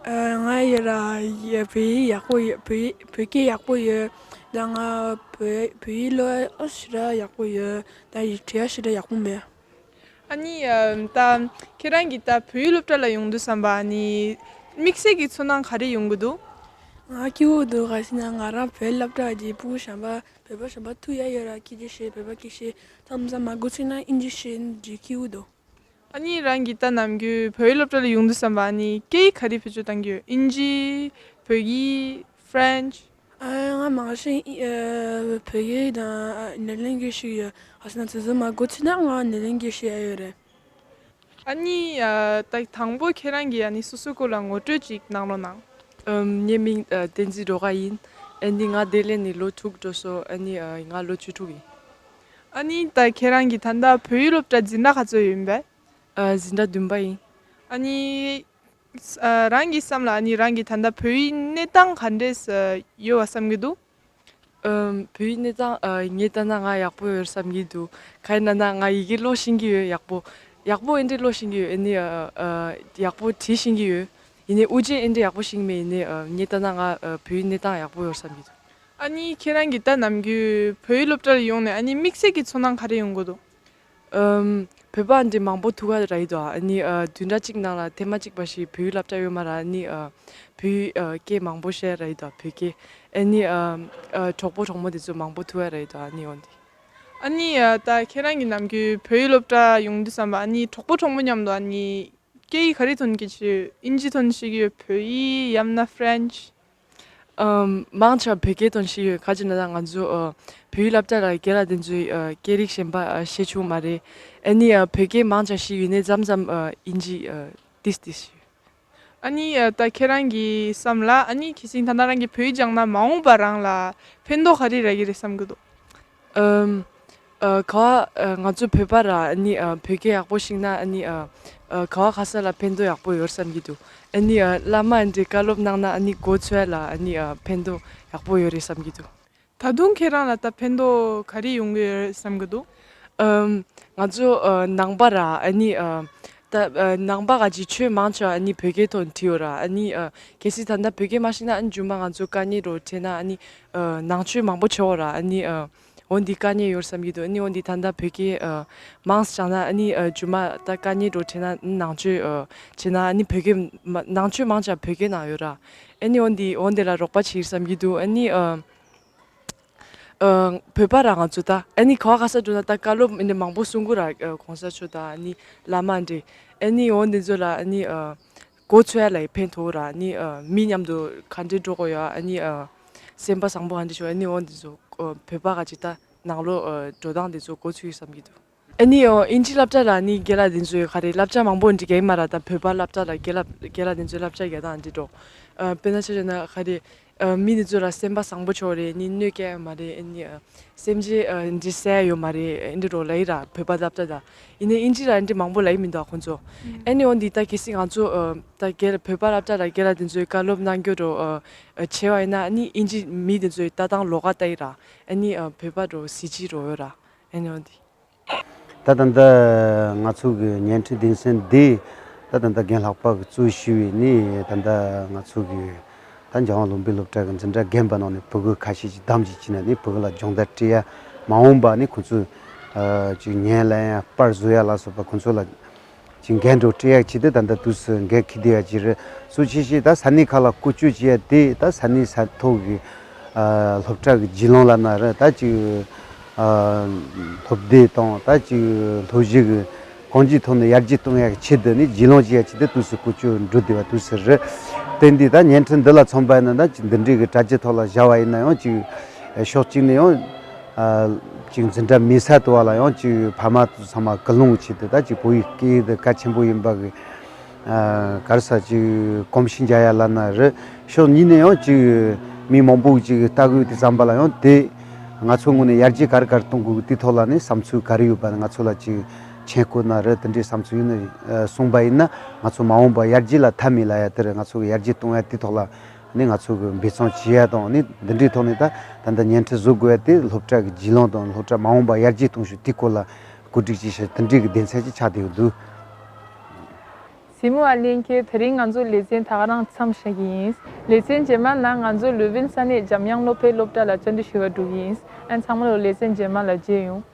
ཨ། ང་ཡོད་ར་ཡ། བོད་ཡིག་ཡག་པོ་ཡོད། བོད་ཡིག་བོད་སྐད་ཡག་པོ་ཡོད། ད་ང་བོད་བོད་ཡིག་ཀློག་ཡ་ཞེ་དྲག་ཡག་པོ་ཡོད། ད་ཡིག་བྲིས་ཡ་ཞེ་དྲག་ཡག་པོ་མེད། ཨ་ནི་ཨ། ད་ཁྱེད་རང་གིས་ད་བོད་ཡིག་སློབ་གྲྭ་ལ་ཡོང་དུས་ཙམ་པ་ཨ་ནི་དམིགས་བསལ་གྱི་ཚོར་སྣང་ག་རེ་ཡོང་གི་འདུག་ང་སྐྱིད་པོ་འདུག་ག་ཟེར་ན་ང་རང་བོད་སློབ་གྲྭ་གི་ཕྲུ་གུ་གཞན་པ་བོད་པ་གཞན་པ་ཐུག་ཡ་ཡོད་ར། ཁྱེད་ཀྱིས་བཤད་བོད་པ་སྐད་བཤད་མཚམས་མཚམས་མ་གོ་ཚོད་ན་ཨིན་ཇི་བཤད་འདི་སྐྱིད་པོ་འདུག་ཨ་ནི་རང་གིས་ད་ནམ་རྒྱུན་བོད་ཡིག་སློབ་གྲྭ་ལ་ཡོང་དུས་ཙམ་པ་ཨ་ནི་སྐད་ཡིག་ག་རེ་བེད་སྤྱོད་གཏང་གི་ཡོད། ཨིན་ཇི། བོད་ཡིག French། ཨ། ང་མང་ཤོས་ཨི་ཨ། བོད་སྐད་དང་ཨ། ནེ་ལེན་སྐད་ཤེས་ཡོད། ག་ཟེར་ན་དེ་ཚོ་མ་གོ་ཚོད་ན་ང་ནེ་ལེན་སྐད་བཤད་ཡ་ཡོད་རེད། ཨ་ནི་ཨ། ད་དང་པོ་ཁྱེད་རང་གིས་ཨ་ནི་སོ་སོའི་སྐོར་ལ་ངོ་སྤྲོད་ཅིག་གནང་རོགས་གནང་། ཨམ། ངའི་མིང་ཨ། བསྟན་འཛིན་སྒྲོལ་དཀར་ཡིན། ཨ་ནི་ང་དེ་ལས་ནི་ལོ་དྲུག་འགྲོ་སོང་། ཨ་ནི་ཨ། ང་ལོ་བཅུ་དྲུག་ཡིན། ཨ་ནི་ད་ཁྱེད་རང་གིས་ད་ལྟ་བོད་ཡིག་སློབ་གྲྭ་འཛིན་གྲྭ་ག་ཚོད་ཡིན་པས། ཨ། འཛིན་གྲྭ་བདུན་པ་ཡིན། ཨ་ནི་ཨ། རང་གི་བསམ་ལ་ཨ་ནི་རང་གི་ད་ལྟ་བོད་ཡིག་གནས་སྟངས་ག་འདྲས་ཡོད་པ་བསམ་གྱི་འདུག་ཨམ། བོད་ཡིག་གནས་སྟངས་ཨ། ངས་ལྟ་ན་ང་ཡག་པོ་ཡོད་བསམ་གྱི་འདུག་ག་རེ་ན་ན་ང་ཡི་གེ་ཀློག་ཤེས་ཀྱི་ཡོད། ཡག་པོ་ཡག་པོ་ཨེ་འདྲས་ཀློག་ཤེས་ཀྱི་ཡོད། ཨ་ནི་ཨ། ཨ། ཡག་པོ་བྲིས་ཤེས་ཀྱི་ཡོད། ཡིན་ནའི་དབུ་འབྱེད་ཨེ་འདྲས་ཡག་པོ་ཤེས་ཀྱི་མེད། ཡིན་ནའི་ཨ། ངས་ལྟ་ན་ང་ཨ། བོད་ཡིག་གནས་སྟངས་ཡག་པོ་ཡོད་བསམ་གྱི་འདུག་ཨ་ནི་ཁྱེད་རང་གིས་ད་ནམ་རྒྱུན་བོད་ཡིག་སློབ་གྲྭ་ལ་ཡོང་ནས་ཨ་ནི་དམིགས་བསལ་གྱི་ཚོར་སྣང་ག་རེ་ཡོང་གི་འདུག་ཨམ། བོད་པ་འདི་མང་པོ་ཐུག་ག་རག་གི་འདུག་ཨ་ནི་ཨ། བདུན་ཕྲག་གཅིག་ནང་ལ་ཐེངས་མ་གཅིག་པ་ཞིག་བོད་ཡིག་སློབ་གྲྭ་ཡོད་མ་རེད། ཨ་ནི་ཨ། བོད་ཡིག་ཨ། སྐད་མང་པོ་བཤད་རག་གི་འདུག་བོད་སྐད། ཨ་ནི་ཨ། ཨ། གྲོགས་པོ་གྲོགས་མོ་དེ་ཚོ་མང་པོ་ཐུག་ག་རག་གི་འདུག་ཨ་ནི་འོན་ཏེ། ཨ་ནི་ཨ། ད་ཁྱེད་རང་གིས་ནམ་རྒྱུན་བོད་ཡིག་སློབ་གྲྭ་ཡོང་དུས་ཙམ་པ་ཨ་ནི་གྲོགས་པོ་གྲོགས་མོ་མཉམ་དུ་ཨ་ནི་སྐད་ཡིག་ག་རེ་ཐོན་གྱི་ཡོད། ཨིན་ཇི་ཐོན་ཤེས་ཀྱི་ཡོད། བོད་ཡིག་ཡང་ན་French། ཨམ། མང་ཆེ་བ་བོད་སྐད་ཐོན་ཤེས་ཡོད། ག་ཅི་ན་ད་ང་ཚོ་ཨ། བོད་ཡིག་སློབ་གྲྭ་ལ་རྒན་ལགས་དེ་ཚོས་ཨ། སྐད་རིགས་གཞན་པ་ཨ། ཤེས་བྱུང་མ་རེད། ཨ་ནི་ཨ། བོད་སྐད་མང་ཆེ་བ་ཤེས་ཡོད་ནའི་མཚམས་མཚམས་ཨ། ཨིན་ཇི་ཨ། ཏིས་ཏིས་ཤེས་ཡོད། ཨ་ནི་ཨ། ད་ཁྱེད་རང་གི་བསམ་ལ་ཨ་ནི་གལ་སྲིད་ད་ལྟ་རང་གིས་བོད་ཡིག་སྦྱངས་ན་མ་འོངས་པ་རང་ལ་ཕན་ཐོགས་ག་རེ་རག་གི་རེད་བསམ་གྱི་འདུག་ཨམ། ཨ། ག་བ་ཨ། ང་ཚོ་བོད་པ་ར་ཨ་ནི་ཨ། བོད་སྐད་ཡག་པོ་ཤེས་ན་ཨ་ནི་ཨ། ཨ། ག་བ་ག་ས་ལ་ཕན་ཐོགས་ཡག་པོ་ཡོད་བསམ་གྱི་འདུག་ཨ་ནི་ཨ། བླ་མ་འདྲེ་བཀའ་སློབ་གནང་ན་ཨ་ནི་གོ་ཚོད་ལ་ཨ་ནི་ཨ། ཕན་ཐོགས་ཡག་པོ་ཡོད་རེད་བསམ་གྱི་འདུག་ད་དུང་ཁྱེད་རང་ལ་ད་ཕན་ཐོགས་ག་རེ་ཡོང་གི་ཡོད་བསམ་གྱི་འདུག་ཨམ། ང་ཚོ་ཨ། ནང་པ་ར་ཨ་ནི་ཨ། ད་ཨ། ནང་པ་ག་ཅིག་ཆོས་མང་ཆེ་བ་ཨ་ནི་བོད་སྐད་ཐོག་བྲིས་ཡོད་ར། ཨ་ནི་ཨ། གལ་སྲིད་ད་ལྟ་བོད་སྐད་མ་ཤེས་ན་ཨ་ནི་རྗེས་མ་ང་ཚོ་དཀའ་ངལ་འདྲ་འཕྲད་ན་ཨ་ནི་ཨ། ནང་ཆོས་མང་པོ་བྲིས་ཡོད་ར། ཨ་ནི་ཨ། འོ་འདི་དཀའ་ངལ་ཡོད་བསམ་གྱི་འདུག་ཨ་ནི་འོ་འདི་ད་ལྟ་བོད་སྐད་ཨ། མང་ཙམ་སྦྱངས་ན་ཨ་ནི་ཨ། རྗེས་མ་ད་དཀའ་ངལ་འདྲ་འཕྲད་ན་ནང་ཆོས་ཨ། བྱས་ན་ཨ་ནི་བོད་སྐད་མ་ནང་ཆོས་མང་ཆེ་བ་བོད་སྐད་ནང་ཡོད་ར། ཨ་ནི་འོ་འདི་འོ་འདི་ལ་རོགས་པ་བྱེད་བསམ་གྱི་འདུག་ཨ་ནི་ཨ། ཨ། བོད་པ་ར་ང་ཚོ་ད་ཨ་ནི་ག་བ་ག་ས་འགྲོ་ན་ད་བཀའ་སློབ་ཨ་ནི་མང་པོ་གསུང་གི་ར། ཨ། གོང་ས་མཆོག་དང་ཨ་ནི་བླ་མ་འདྲེ། ཨ་ནི་འོ་འདི་ཚོ་ལ་ཨ་ནི་ཨ། གོ་ཚོད་ལ་ཕན་ཐོགས་ར། ཨ་ནི་ཨ། མི་མཉམ་དུ་ག་འདྲས་འགྲོ་དགོས་ཡ། ཨ་ནི་ཨ། སེམས་པ་བཟང་པོ་ག་འདྲས་བྱུང་། ཨ་ནི་འོ་འདི་ཚོ་ཨ། བོད་པ་ག་ཅིག་ད་ནང་ལོགས་ཨ། འགྲོ་སྟངས་འདི་ཚོ་གོ་ཚུལ་བསམ་གྱི་འདུག་ཨ་ནི་ཨ། ཨིན་ཇི་སློབ་གྲྭ་ལ་ནི་རྒན་ལགས་དེ་ཚོས་ག་རེ་བསླབ་བྱ་མང་པོ་འབྲི་གི་ཡོད་མ་རེད། ད་བོད་པ་སློབ་གྲྭ་ལ་རྒན་ལགས་རྒན་ལགས་དེ་ཚོས་བསླབ་བྱ་རྒྱག་སྟངས་འདི་འགྲོ། ཨ། དཔེར་ན་ཆ་བཞག་ན་ག་རེ། ཨ། མི་དེ་ཚོ་ལ་སེམས་པ་བཟང་པོ་ཆོག་རེད། ནི་གནོད་སྐྱེལ་ཡོད་མ་རེད། ཨ་ནི་ཨ། སེམས་ཅན་ཨ། འདི་བསད་ཡོད་མ་རེད། ཨ། འདི་འགྲོ་ལབ་ཡི་ར། བོད་པ་སློབ་གྲྭ་ད་ཡིན་ནའི་ཨིན་ཇི་ལ་འདི་མང་པོ་ལབ་ཡི་མི་འདུག་ཨ་ཁོང་ཚོ། ཨ་ནི་འོ་འདི་ད་གལ་སྲིད་ང་ཚོ་ཨ། ད་རྒན་བོད་པ་སློབ་གྲྭ་ལ་རྒན་ལགས་དེ་ཚོས་བཀའ་སློབ་གནང་རྒྱུ་འགྲོ་ཨ། བྱས་པ་ཡིན་ན་ཨ་ནི་ཨིན་ཇི་མི་དེ་ཚོས་ལྟ་སྟངས་ལོགས་ཀ་ལྟ་ཡི་ར། ཨ་ནི་ཨ། བོད་པ་འགྲོ་གཟི་བརྗིད་འགྲོ་ཡོད་ར། ཨ་ནི་འོ་འདི། ད་ད་ལྟ་ང་ཚོ་གི་བརྙན་འཕྲིན་སྡེ་ཚན་འདི་ད་ད་ལྟ་རྒན་ལྷག་པ་གིས་གཙོ་བྱས་པའི་ནི་ད་ལྟ་ང་ཚོ་གི་ད་འཇམ་དབྱངས་ལུང་པའི་སློབ་གྲྭ་གི་འཛིན་གྲྭ་རྒན་པ་ནང་ནས་ཕྲུ་གུ་ཁ་ཤས་ཀྱིས་བདམས་ཀྱིས་བྱས་ནས་ནི་ཕྲུ་གུ་ལ་སྦྱོང་བརྡར་སྤྲད་ཡ། མ་འོངས་པ་ནི་ཁོང་ཚོས་ཨ། ཅིག་ཉན་ལ་ཡ་པར་བཟོ་ཡ་ལ་སོགས་པ་ཁོང་ཚོ་ལ་ཅིག་འགན་འགྲོ་སྤྲད་ཡ་ཆེད་དུ་ད་ལྟ་དུས་སུ་འགན་འཁྱེར་བསྡད་ཡ་ཅིག་རེད། གཙོ་ཆེ་ཤོས་ད་ས་གནས་ཁག་ལ་བསྐོ་སྤྱོད་བྱེད་ཡ་དེ་ད་ས་གནས་ས་ཐོག་གི་ཨ། སློབ་གྲྭ་གི་བརྒྱུད་ལམ་ལ་ན་རེད། ད་ཅིག་ ཨ། སློབ་སྡེ་དང་ད་ཅིག་སློབ་གཞི་གི་གང་ཅིའི་ཐོག་ནས་ཡར་རྒྱས་གཏོང་ཡག་གི་ཆེད་དུ་ནི་རྒྱུས་ལོན་བྱེད་ཡག་ཆེད་དུ་དུས་སུ་བཀོལ་སྤྱོད་འགྲོ་བསྡད་པ་དུས་སུ་རེད། དེ་འདི་ད་བརྙན་འཕྲིན་འདི་ལ་མཚོན་པ་ཡིན་ན་ད་ཅིག་འདི་འདྲའི་གི་དྲ་རྒྱའི་ཐོག་ལ་བཞག་པ་ཡིན་ན་ཡང་ཅིག་ཕྱོགས་གཅིག་ནས་ཡང་ཨ། ཅིག་འཛིན་གྲྭ་མེད་ས་དུ་བ་ལ་ཡང་ཅིག་ཕ་མ་ཚོ་ཚང་མ་སྐུལ་སློང་གི་ཆེད་དུ་ད་ཅིག་བོད་ཡིག་སྐད་དེ་གལ་ཆེན་པོ་ཡིན་པ་གི་ག་རེ་ཟེར་ཅིག་གོམས་གཤིས་འཇགས་ཡ་ལབ་ན་རེད། ཕྱོགས་གཉིས་ནས་ཡང་ཅིག་མི་མང་པོ་ཅིག་ལྟ་གི་ཡོད་དུས་ཙམ་པ་ལ་ཡང་དེ་ང་ཚོ་ངོས་ནས་ཡར་རྒྱས་ག་རེ་ག་རེ་གཏོང་དགོས་དེའི་ཐོག་ལ་ནི་བསམ་ཚུལ་ག་རེ་ཡོད་པ་ང་ཚོ་ལ་ཅིག་མཆན་བཀོད་ན་རེད། དེ་འདྲའི་བསམ་ཚུལ་ཡིན་ན་གསུངས་པ་ཡིན་ན་ང་ཚོ་མ་འོངས་པ་ཡར་རྒྱས་ལ་མཐའ་མེད་ལབ་ཡ་དེ་རེད། ང་ཚོ་གི་ཡར་རྒྱས་གཏོང་ཡ་དེའི་ཐོག་ལ་ནི་ང་ཚོ་གི་འབད་བརྩོན་བྱེད་ཡ་དང་ནི་འདི་འདྲའི་ཐོག་ནས་ད་ད་ལྟ་བརྙན་འཕྲིན་བཟོ་དགོས་ཡ་དེ་སློབ་གྲྭ་གི་རྒྱུས་ལོན་དང་སློབ་གྲྭ་མ་འོངས་པ་ཡར་རྒྱས་གཏོང་ཕྱོགས་དེའི་སྐོར་ལ་གོ་སྒྲིག་ཅིག་བྱས་དེ་འདྲའི་གི་སྡེ་ཚན་ཅིག་ཆགས་བསྡད་ཡོད་འདུག་གཟིགས་མོ་བ་ལྷན་རྒྱས། དེ་རིང་ང་ཚོའི་ལེ་ཚན་ད་ག་རང་མཚམས་བཞག་གི་ཡིན། ལེ་ཚན་རྗེས་མ་ནང་ང་ཚོ་ལུའུ་ཝིན་ས་གནས་འཇམ་དབྱངས་སློབ་གྲྭའི་སློབ་གྲྭ་ལ་བཅར་འདྲི་ཞུ་བར་འགྲོ་གི་ཡིན། ཨ་ནི་ཚང་མ་ལོ་ལེ་ཚན་རྗེས་མ་ལ་མཇལ་ཡོང་།